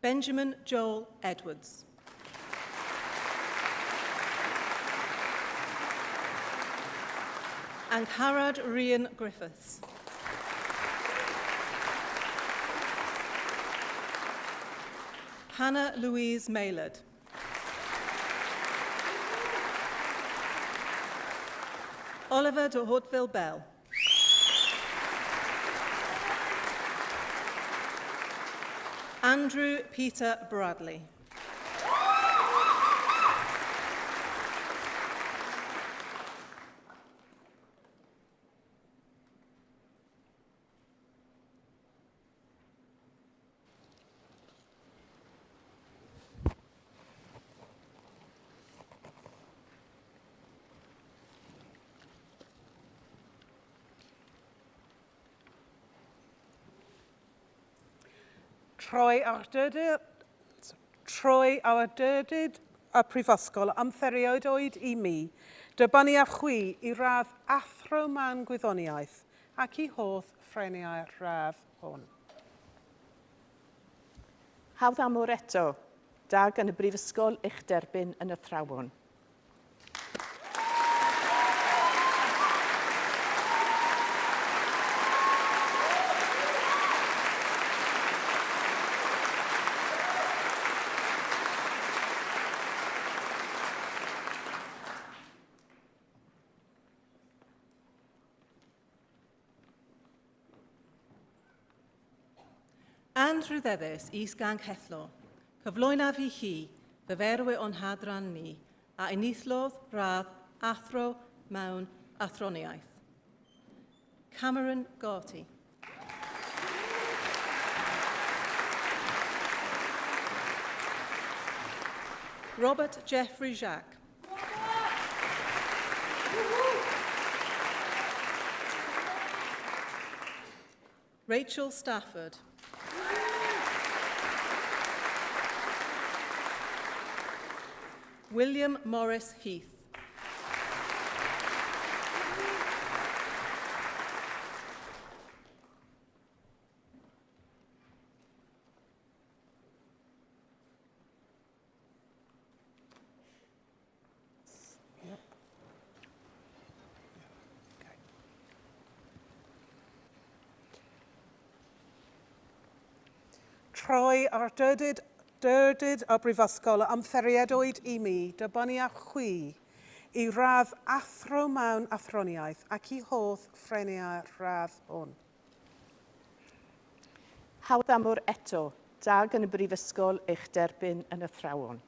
Benjamin Joel Edwards. Angharad Rhian Griffiths. Hannah Louise Maylard. Oliver de Hauteville Bell. Andrew Peter Bradley. Trwy awdurdod y Prifysgol ymddiriedwyd i mi, dibynnu ar chwi i radd Athro mewn Gwyddoniaeth ac i holl ffreniau'r radd hwn. Hawdd amwr eto, da gan y Brifysgol eich derbyn yn athrawon. Anrhydeddus Is-Ganghellor, cyflwynaf i chi fyfyrwyr o'n hadran ni a enillodd radd Athro mewn Athroniaeth. Cameron Garty. Robert Jeffrey Jacques. Rachel Stafford. William Morris Heath. Yep. Okay. Trwy awdurdod y Brifysgol ymddiriedwyd i mi, dibynnu ar chwi, i radd Athro mewn Athroniaeth ac i holl ffreniau'r radd hwn. Hawdd amwr eto, da gan y Brifysgol eich derbyn yn athrawon.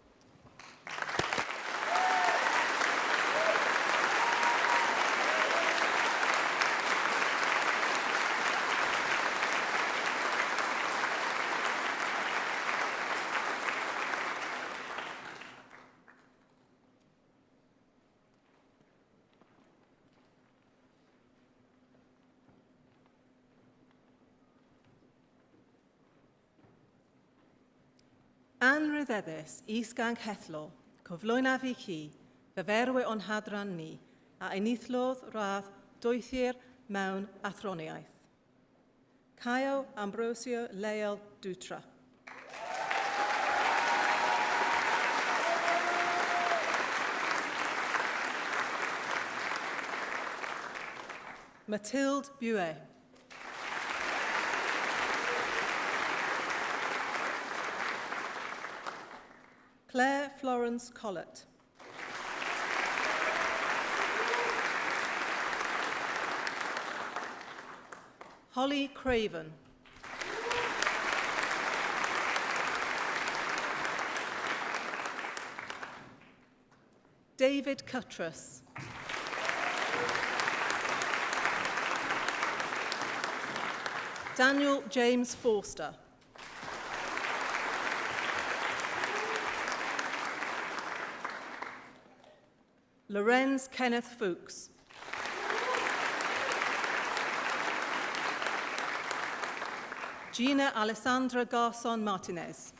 Anrhydeddus Is-Ganghellor, cyflwynaf i chi fyfyrwyr o'n hadran ni a enillodd radd Doethur mewn Athroniaeth. Caio Ambrosio Leal Dutra. Mathilde Buet. Claire Florence Collett. Holly Craven. David Cuttress. Daniel James Forster. Lorenz Kenneth Fuchs. Gina Alessandra Garson Martinez.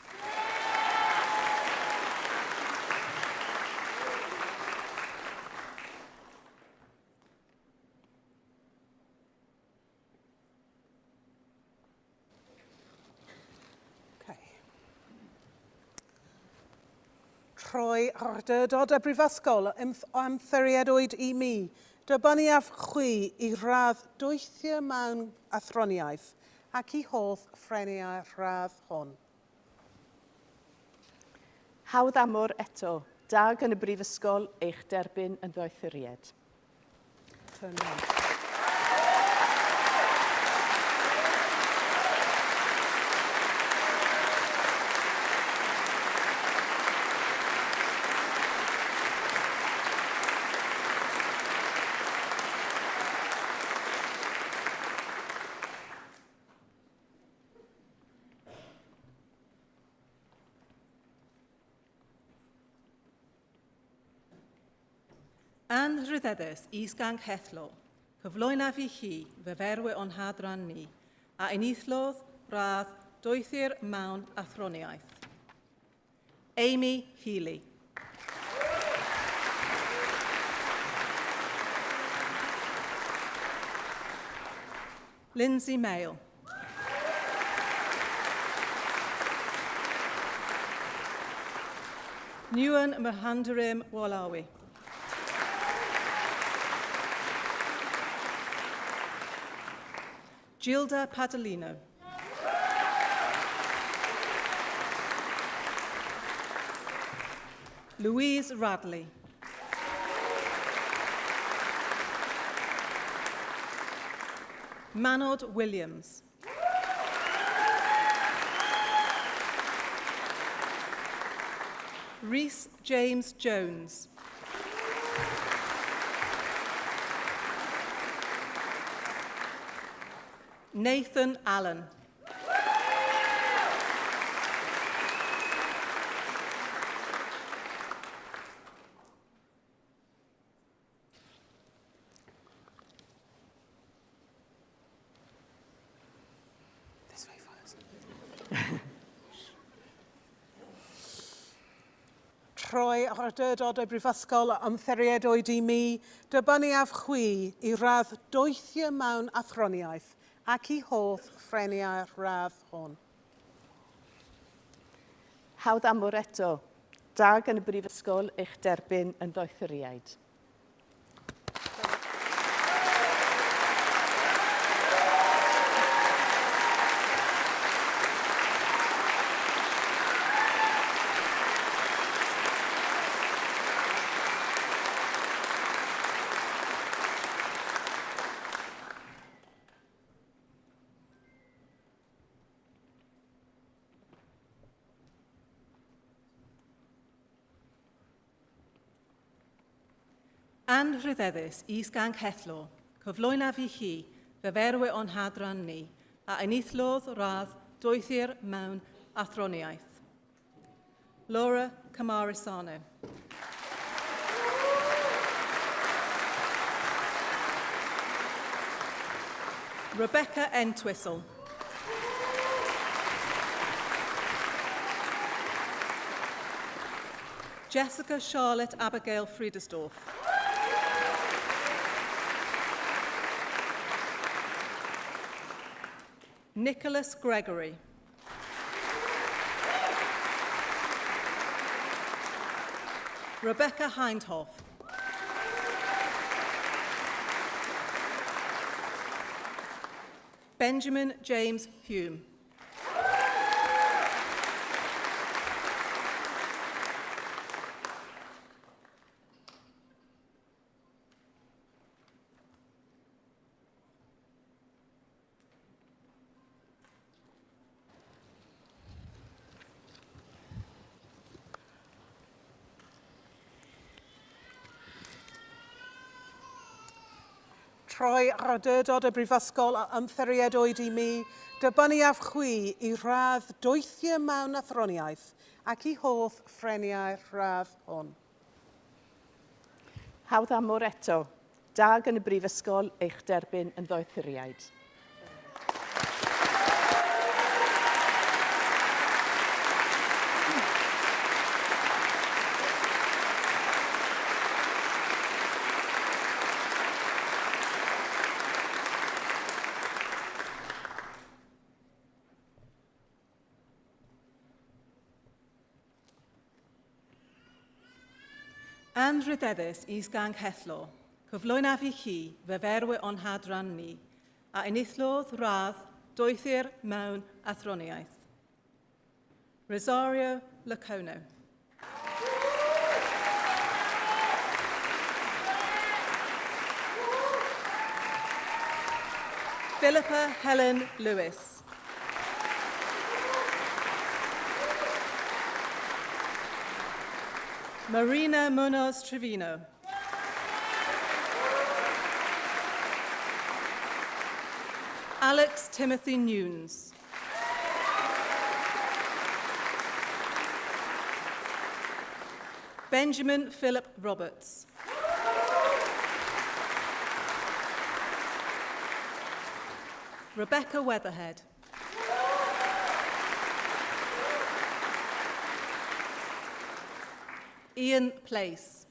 Troi awdurdod y Brifysgol ymddiriedwyd i mi, derbyniaf chwi i radd doethur mewn athroniaeth ac i holl ffreniau'r radd hon. Hawdd amor eto, da gan y Brifysgol eich derbyn yn ddoethuried. Turn round. Anrhydeddus Is-Ganghellor, cyflwynaf i chi fyfyrwyr o'n hadran ni, a enillodd radd doethur mewn athroniaeth. Amy Healy. Lindsay Mayle. Nuan Mohandarim Walawi. Gilda Padalino. Louise Radley. Manod Williams. Rhys James Jones. Nathan Allen. This way first. Troi awdurdod y Brifysgol ymddiriedwyd i mi, derbyniaf chwi i radd doethur mewn athroniaeth ac i holl ffreniau'r radd hon. Hawdd amor eto, da gan y Brifysgol eich derbyn yn ddoethuriaid. Anrhydeddus Is-Ganghellor, cyflwynaf i chi fyfyrwyr o'n hadran ni, a enillodd radd doethur mewn athroniaeth. Laura Camarisano. Rebecca Entwistle. Jessica Charlotte Abigail Friedersdorf. Nicholas Gregory. Rebecca Hindhoff. Benjamin James Hume. Troi awdurdod y Brifysgol a ymddiriedwyd i mi, derbyniaf chwi i radd doethur mewn athroniaeth ac i holl ffreniau'r radd hon. Hawdd amor eto, da gan y Brifysgol eich derbyn yn ddoethuriaid. Anrhydeddus Is-Ganghellor, cyflwynaf i chi fyfyrwyr o'n hadran ni, a enillodd radd doethur mewn athroniaeth. Rosario Lacono. Philippa Helen Lewis. Marina Munoz Trevino. Alex Timothy Nunes. Benjamin Philip Roberts. Rebecca Weatherhead. Ian Place.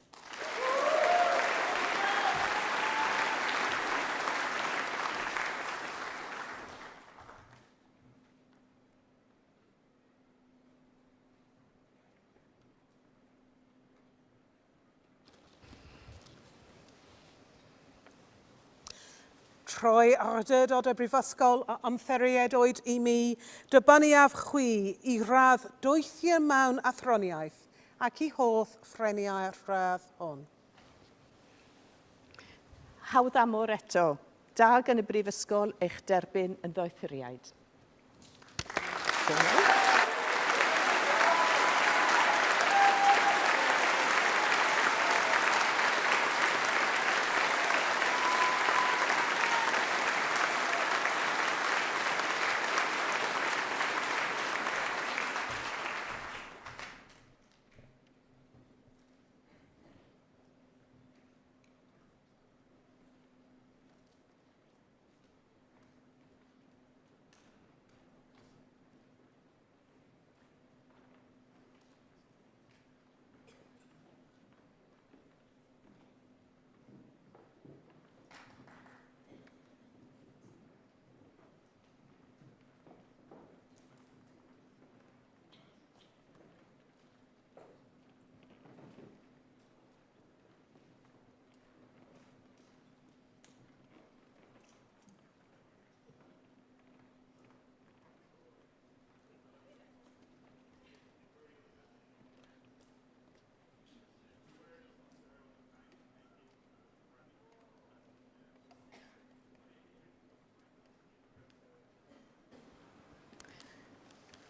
Trwy awdurdod y Brifysgol a ymddiriedwyd i mi, dibyniaf chwi i radd doethur mewn athroniaeth ac i holl freintiau'r radd hon. Hawdd amor eto, da gan y Brifysgol eich derbyn yn ddoethuriaid. Diolch.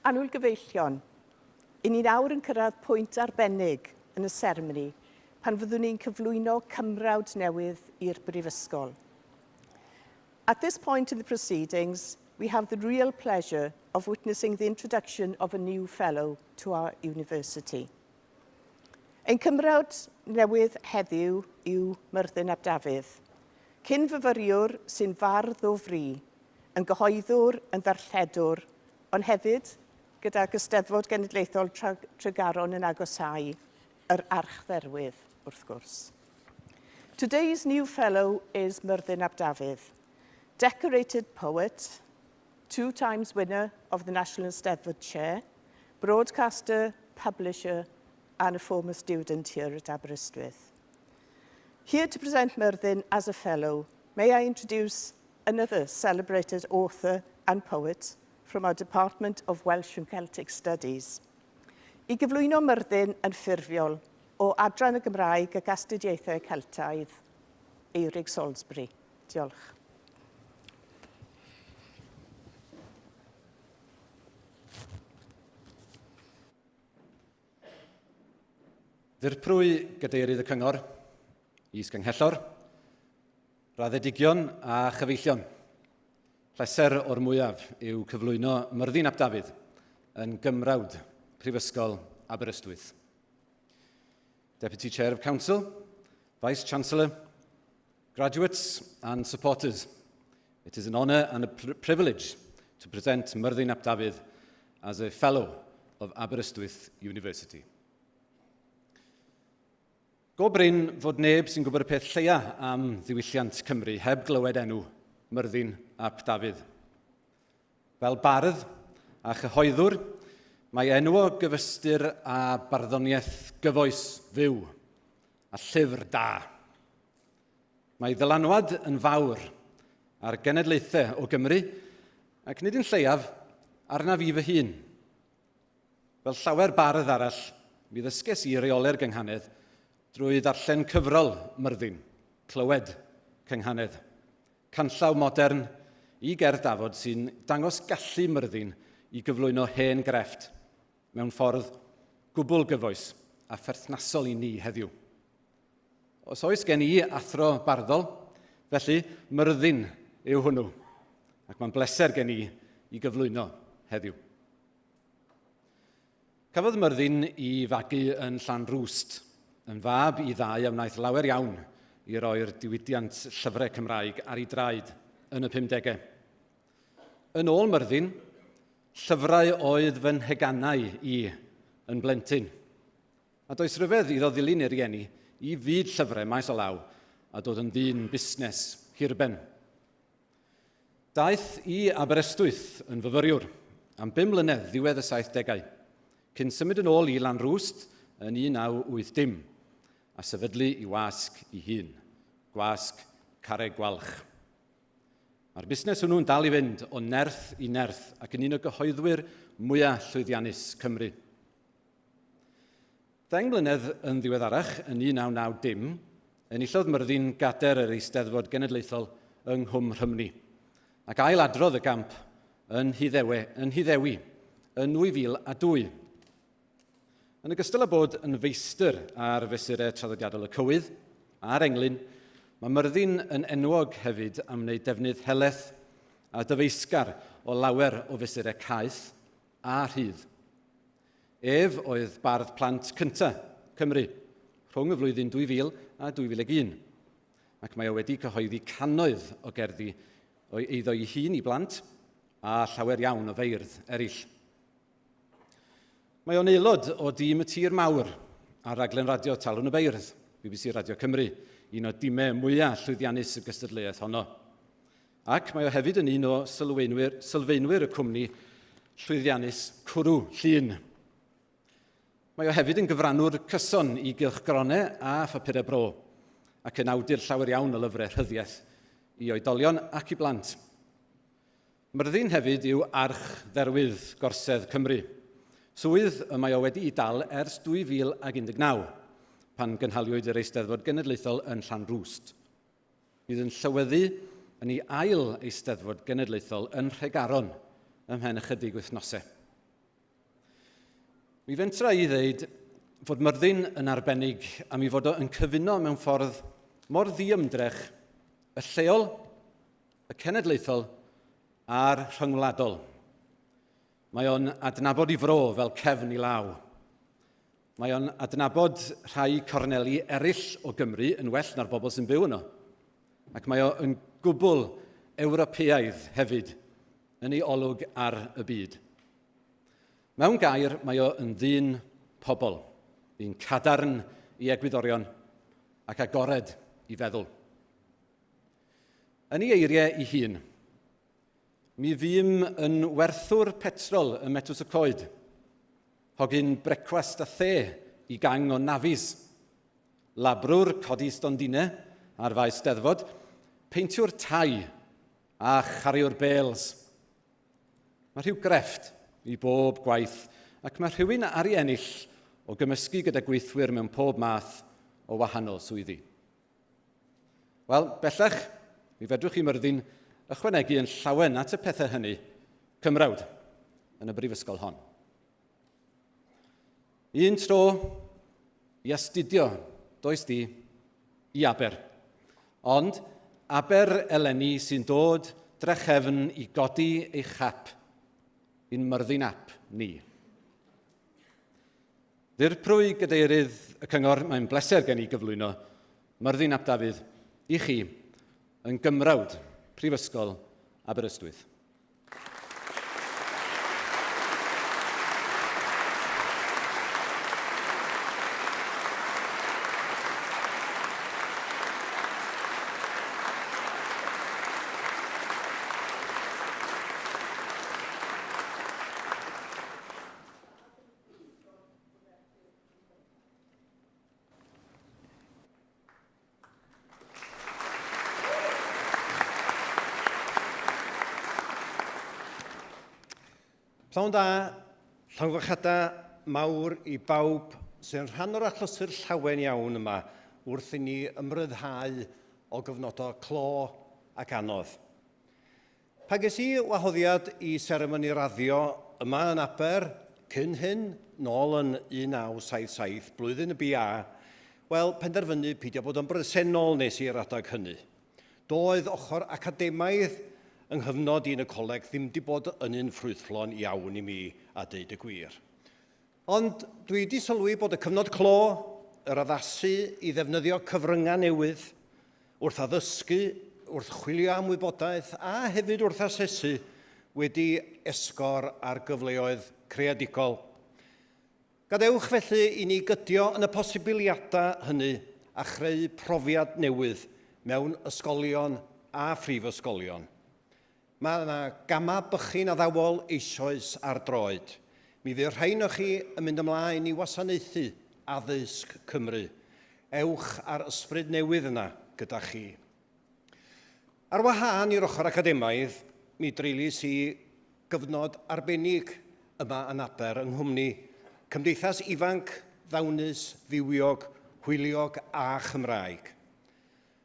Annwyl gyfeillion, i ni nawr yn cyrraedd pwynt arbennig yn y seremoni pan fyddwn ni'n cyflwyno cymrawd newydd i'r Brifysgol. At this point in the proceedings, we have the real pleasure of witnessing the introduction of a new fellow to our university. Ein cymrawd newydd heddiw yw Myrddin ap Dafydd, cyn fyfyriwr sy'n fardd o fri, yn gyhoeddwr, yn ddarlledwr, ond hefyd gydag Eisteddfod Genedlaethol Tregaron yn agosáu, yr archdderwydd, wrth gwrs. Today's new fellow is Myrddin ap Dafydd, decorated poet, two times winner of the National Eisteddfod Chair, broadcaster, publisher, and a former student here at Aberystwyth. Here to present Myrddin as a fellow, may I introduce another celebrated author and poet from our Department of Welsh and Celtic Studies. I gyflwyno Myrddin yn ffurfiol o Adran y Gymraeg ac Astudiaethau Celtaidd, Eurig Salisbury. Diolch. Ddirprwy Gadeirydd y Cyngor, Is-Ganghellor, Raddedigion a Chyfeillion. Pleser o'r mwyaf yw cyflwyno Myrddin ap Dafydd yn Gymrawd Prifysgol Aberystwyth. Deputy Chair of Council, Vice Chancellor, graduates and supporters, it is an honour and a privilege to present Myrddin ap Dafydd as a Fellow of Aberystwyth University. Go brin fod neb sy'n gwybod y peth lleia am ddiwylliant Cymru heb glywed enw Myrddin ap Dafydd. Fel bardd a chyhoeddwr, mae enw o gyfystyr a barddoniaeth gyfoes fyw a llyfr da. Mae ddylanwad yn fawr ar genedlaethau o Gymru, ac nid yn lleiaf arna fi fy hun. Fel llawer bardd arall, mi ddysges i reolau'r gynghanedd drwy ddarllen cyfrol Myrddin, Clywed Cynghanedd. Canllaw modern i gerdd dafod sy'n dangos gallu Myrddin i gyflwyno hen grefft mewn ffordd gwbl gyfoes a pherthnasol i ni heddiw. Os oes gen i athro barddol, felly Myrddin yw hwnnw, ac mae'n bleser gen i i gyflwyno heddiw. Cafodd Myrddin i fagu yn Llanrwst, yn fab i ddau a wnaeth lawer iawn i roi'r diwydiant llyfrau Cymraeg ar ei draed yn y 50au. Yn ôl Myrddin, llyfrau oedd fy nheganau i yn blentyn. A does ryfedd iddo ddilyn ei rieni i fyd llyfrau maes o law a dod yn ddyn busnes hirben. Daeth i Aberystwyth yn fyfyriwr am 5 mlynedd ddiwedd y 70au, cyn symud yn ôl i Lanrwst yn 1980 a sefydlu i wasg i hun, Gwasg Carreg Gwalch. Mae'r busnes hwnnw'n dal i fynd o nerth i nerth ac yn un o gyhoeddwyr mwyaf llwyddiannus Cymru. 10 mlynedd yn ddiweddarach, yn 1990, enillodd Myrddin gader yr Eisteddfod Genedlaethol yng Nghwm Rhymni, ac ail-adrodd y gamp yn Nhyddewi yn 2002. Yn ogystal â bod yn feistr ar fesurau traddodiadol y cywydd a'r englyn, mae Myrddin yn enwog hefyd am wneud defnydd helaeth a dyfeisgar o lawer o fesurau caeth a rhydd. Ef oedd bardd plant cyntaf Cymru rhwng y flwyddyn 2000 a 2001, ac mae o wedi cyhoeddi cannoedd o gerddi o'i eiddo ei hun i blant a llawer iawn o feirdd eraill. Mae o'n aelod o dîm y Tir Mawr ar raglen radio Talwrn y Beirdd, BBC Radio Cymru, un o dimau mwyaf llwyddiannus y gystadleuaeth honno. Ac mae o hefyd yn un o sylfaenwyr y cwmni llwyddiannus Cwrw Llun. Mae o hefyd yn gyfrannwr cyson i gylchgronau a phapurau bro, ac yn awdur llawer iawn o lyfrau rhyddiaeth i oedolion ac i blant. Myrddin hefyd yw archdderwydd Gorsedd Cymru, swydd y mae o wedi'i dal ers 2019, pan gynhaliwyd yr Eisteddfod Genedlaethol yn Llanrwst. Bydd yn llywyddu yn ei ail Eisteddfod Genedlaethol yn Nhregaron ymhen ychydig wythnosau. Mi fentra i ddeud fod Myrddin yn arbennig am ei fod o yn cyfuno mewn ffordd mor ddiymdrech y lleol, y cenedlaethol a'r rhyngwladol. Mae o'n adnabod i fro fel cefn i law. Mae o'n adnabod rhai corneli eraill o Gymru yn well na'r bobl sy'n byw yno. Ac mae o'n gwbl Ewropeaidd hefyd yn ei olwg ar y byd. Mewn gair, mae o yn ddyn pobl, un cadarn i egwyddorion ac agored i feddwl. Yn ei eiriau ei hun, mi fûm yn werthwr petrol ym Metws y Coed, hogyn brecwast a the i gang o nafis, labrwr codi stondinau ar faes Steddfod, peintiwr tai a chariwr bêls. Mae rhyw grefft i bob gwaith, ac mae rhywun ar ei ennill o gymysgu gyda gweithwyr mewn pob math o wahanol swyddi. Wel, bellach, mi fedrwch chi Myrddin ychwanegu yn llawen at y pethau hynny, cymrawd, yn y brifysgol hon. Un tro i astudio, does di, i Aber. Ond Aber eleni sy'n dod drachefn i godi ei chap i'n Myrddin ap ni. Ddirprwy Gadeirydd y Cyngor, mae'n bleser gen i gyflwyno Myrddin ap Dafydd i chi yn gymrawd Prifysgol Aberystwyth. Pnawn da, llongyfarchiadau mawr i bawb sy'n rhan o'r achlysur llawen iawn yma wrth i ni ymryddhau o gyfnodau clo ac anodd. Pa ges i wahoddiad i seremoni raddio yma yn Aber cyn hyn, nôl yn 1977, blwyddyn y BA, wel, penderfynu peidio bod yn bresennol nes i'r adag hynny. Doedd ochr academaidd yng nghyfnod i yn y coleg ddim di bod yn un ffrwythlon iawn i mi a deud y gwir. Ond dwi wedi sylwi bod y cyfnod clo, yr addasu i ddefnyddio cyfryngau newydd, wrth addysgu, wrth chwilio am wybodaeth a hefyd wrth asesu wedi esgor ar gyfleoedd creadigol. Gadewch felly i ni gydio yn y posibiliadau hynny a chreu profiad newydd mewn ysgolion a phrifysgolion. Mae yna gamau bychan addawol eisoes ar droed. Mi fydd rhain o chi yn mynd ymlaen i wasanaethu addysg Cymru. Ewch ar ysbryd newydd yna gyda chi. Ar wahân i'r ochr academaidd, mi dreulies i gyfnod arbennig yma yn Aber yng nghwmni Cymdeithas Ifanc, Ddawnus, Fywiog, Hwyliog a Chymraeg.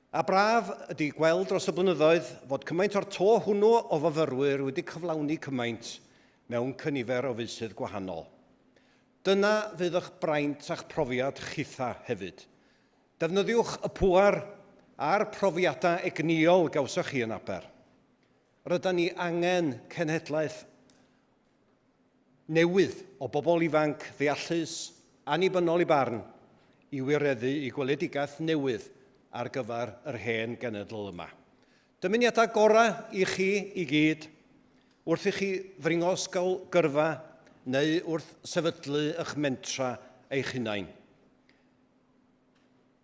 A braf ydy gweld dros y blynyddoedd fod cymaint o'r to hwnnw o fyfyrwyr wedi cyflawni cymaint mewn cynifer o feysydd gwahanol. Dyna fydd eich braint a'ch profiad chitha hefyd. Defnyddiwch y pŵer a'r profiadau egnïol gawsoch chi yn Aber. Rydan ni angen cenhedlaeth newydd o bobl ifanc ddeallus, annibynnol i barn, i wireddu i gweledigaeth newydd ar gyfer yr hen genedl yma. Dymuniadau gorau i chi i gyd wrth i chi ddringo ysgol gyrfa neu wrth sefydlu eich mentra eich hunain.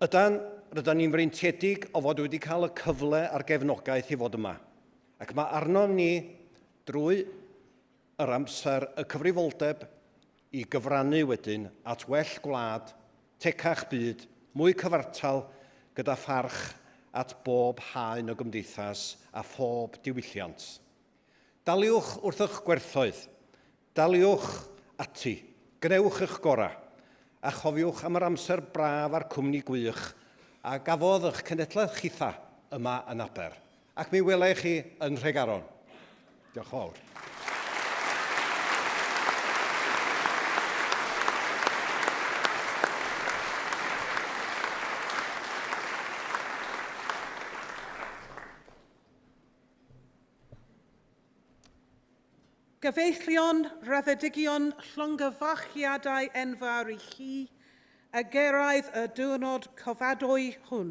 Ydan, rydan ni'n freintiedig o fod wedi cael y cyfle a'r gefnogaeth i fod yma. Ac mae arnom ni, drwy yr amser, y cyfrifoldeb i gyfrannu wedyn at well gwlad, tecach byd, mwy cyfartal gyda pharch at bob haen o gymdeithas a phob diwylliant. Daliwch wrth eich gwerthoedd, daliwch ati, gwnewch eich gorau, a chofiwch am yr amser braf a'r cwmni gwych a gafodd eich cenedlaeth chitha yma yn Aber. Ac mi welai chi yn Nhregaron. Diolch yn fawr. Gyfeillion, raddedigion, llongyfarchiadau enfawr i chi, a gyrraedd y diwrnod cofiadwy hwn.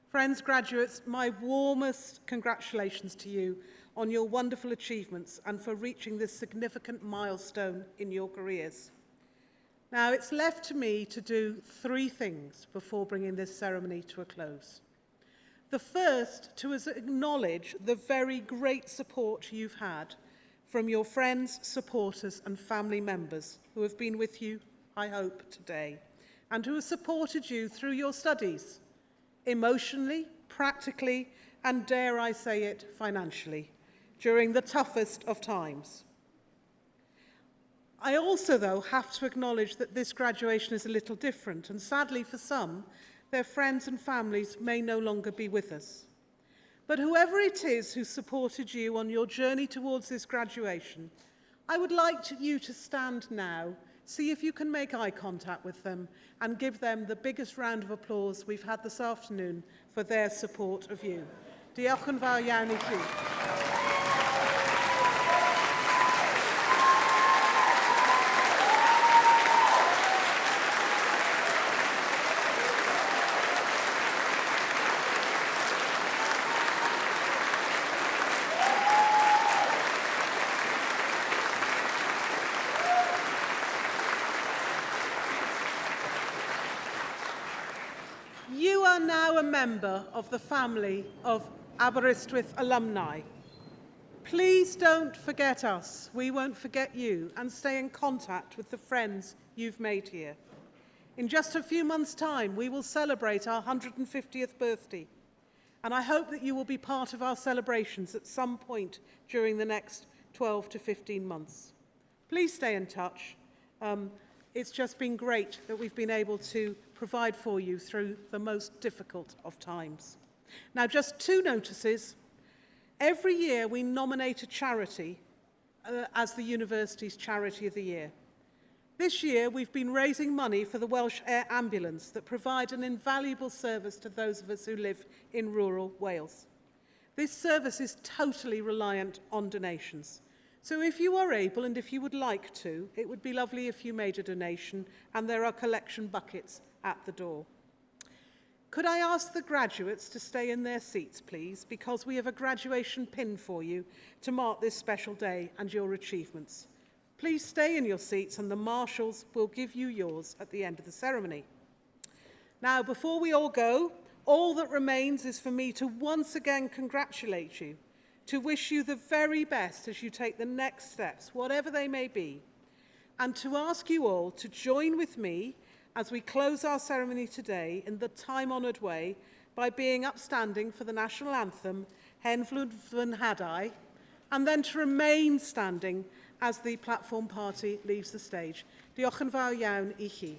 Friends, graduates, my warmest congratulations to you on your wonderful achievements and for reaching this significant milestone in your careers. Now, it's left to me to do three things before bringing this ceremony to a close. The first, to acknowledge the very great support you've had from your friends, supporters and family members who have been with you, I hope, today, and who have supported you through your studies, emotionally, practically, and dare I say it, financially, during the toughest of times. I also, though, have to acknowledge that this graduation is a little different, and sadly for some, their friends and families may no longer be with us. But whoever it is who supported you on your journey towards this graduation, I would like you to stand now, see if you can make eye contact with them, and give them the biggest round of applause we've had this afternoon for their support of you. Diolch yn fawr iawn i chi. You are now a member of the family of Aberystwyth alumni. Please don't forget us. We won't forget you, and stay in contact with the friends you've made here. In just a few months' time, we will celebrate our 150th birthday, and I hope that you will be part of our celebrations at some point during the next 12 to 15 months. Please stay in touch. It's just been great that we've been able to provide for you through the most difficult of times. Now, just two notices. Every year we nominate a charity as the university's Charity of the Year. This year, we've been raising money for the Welsh Air Ambulance that provide an invaluable service to those of us who live in rural Wales. This service is totally reliant on donations. So if you are able and if you would like to, it would be lovely if you made a donation, and there are collection buckets at the door. Could I ask the graduates to stay in their seats, please, because we have a graduation pin for you to mark this special day and your achievements. Please stay in your seats and the marshals will give you yours at the end of the ceremony. Now, before we all go, all that remains is for me to once again congratulate you, to wish you the very best as you take the next steps, whatever they may be, and to ask you all to join with me as we close our ceremony today in the time-honoured way by being upstanding for the national anthem, Hen Wlad Fy Nhadau, and then to remain standing as the platform party leaves the stage. Diolch yn fawr iawn i chi.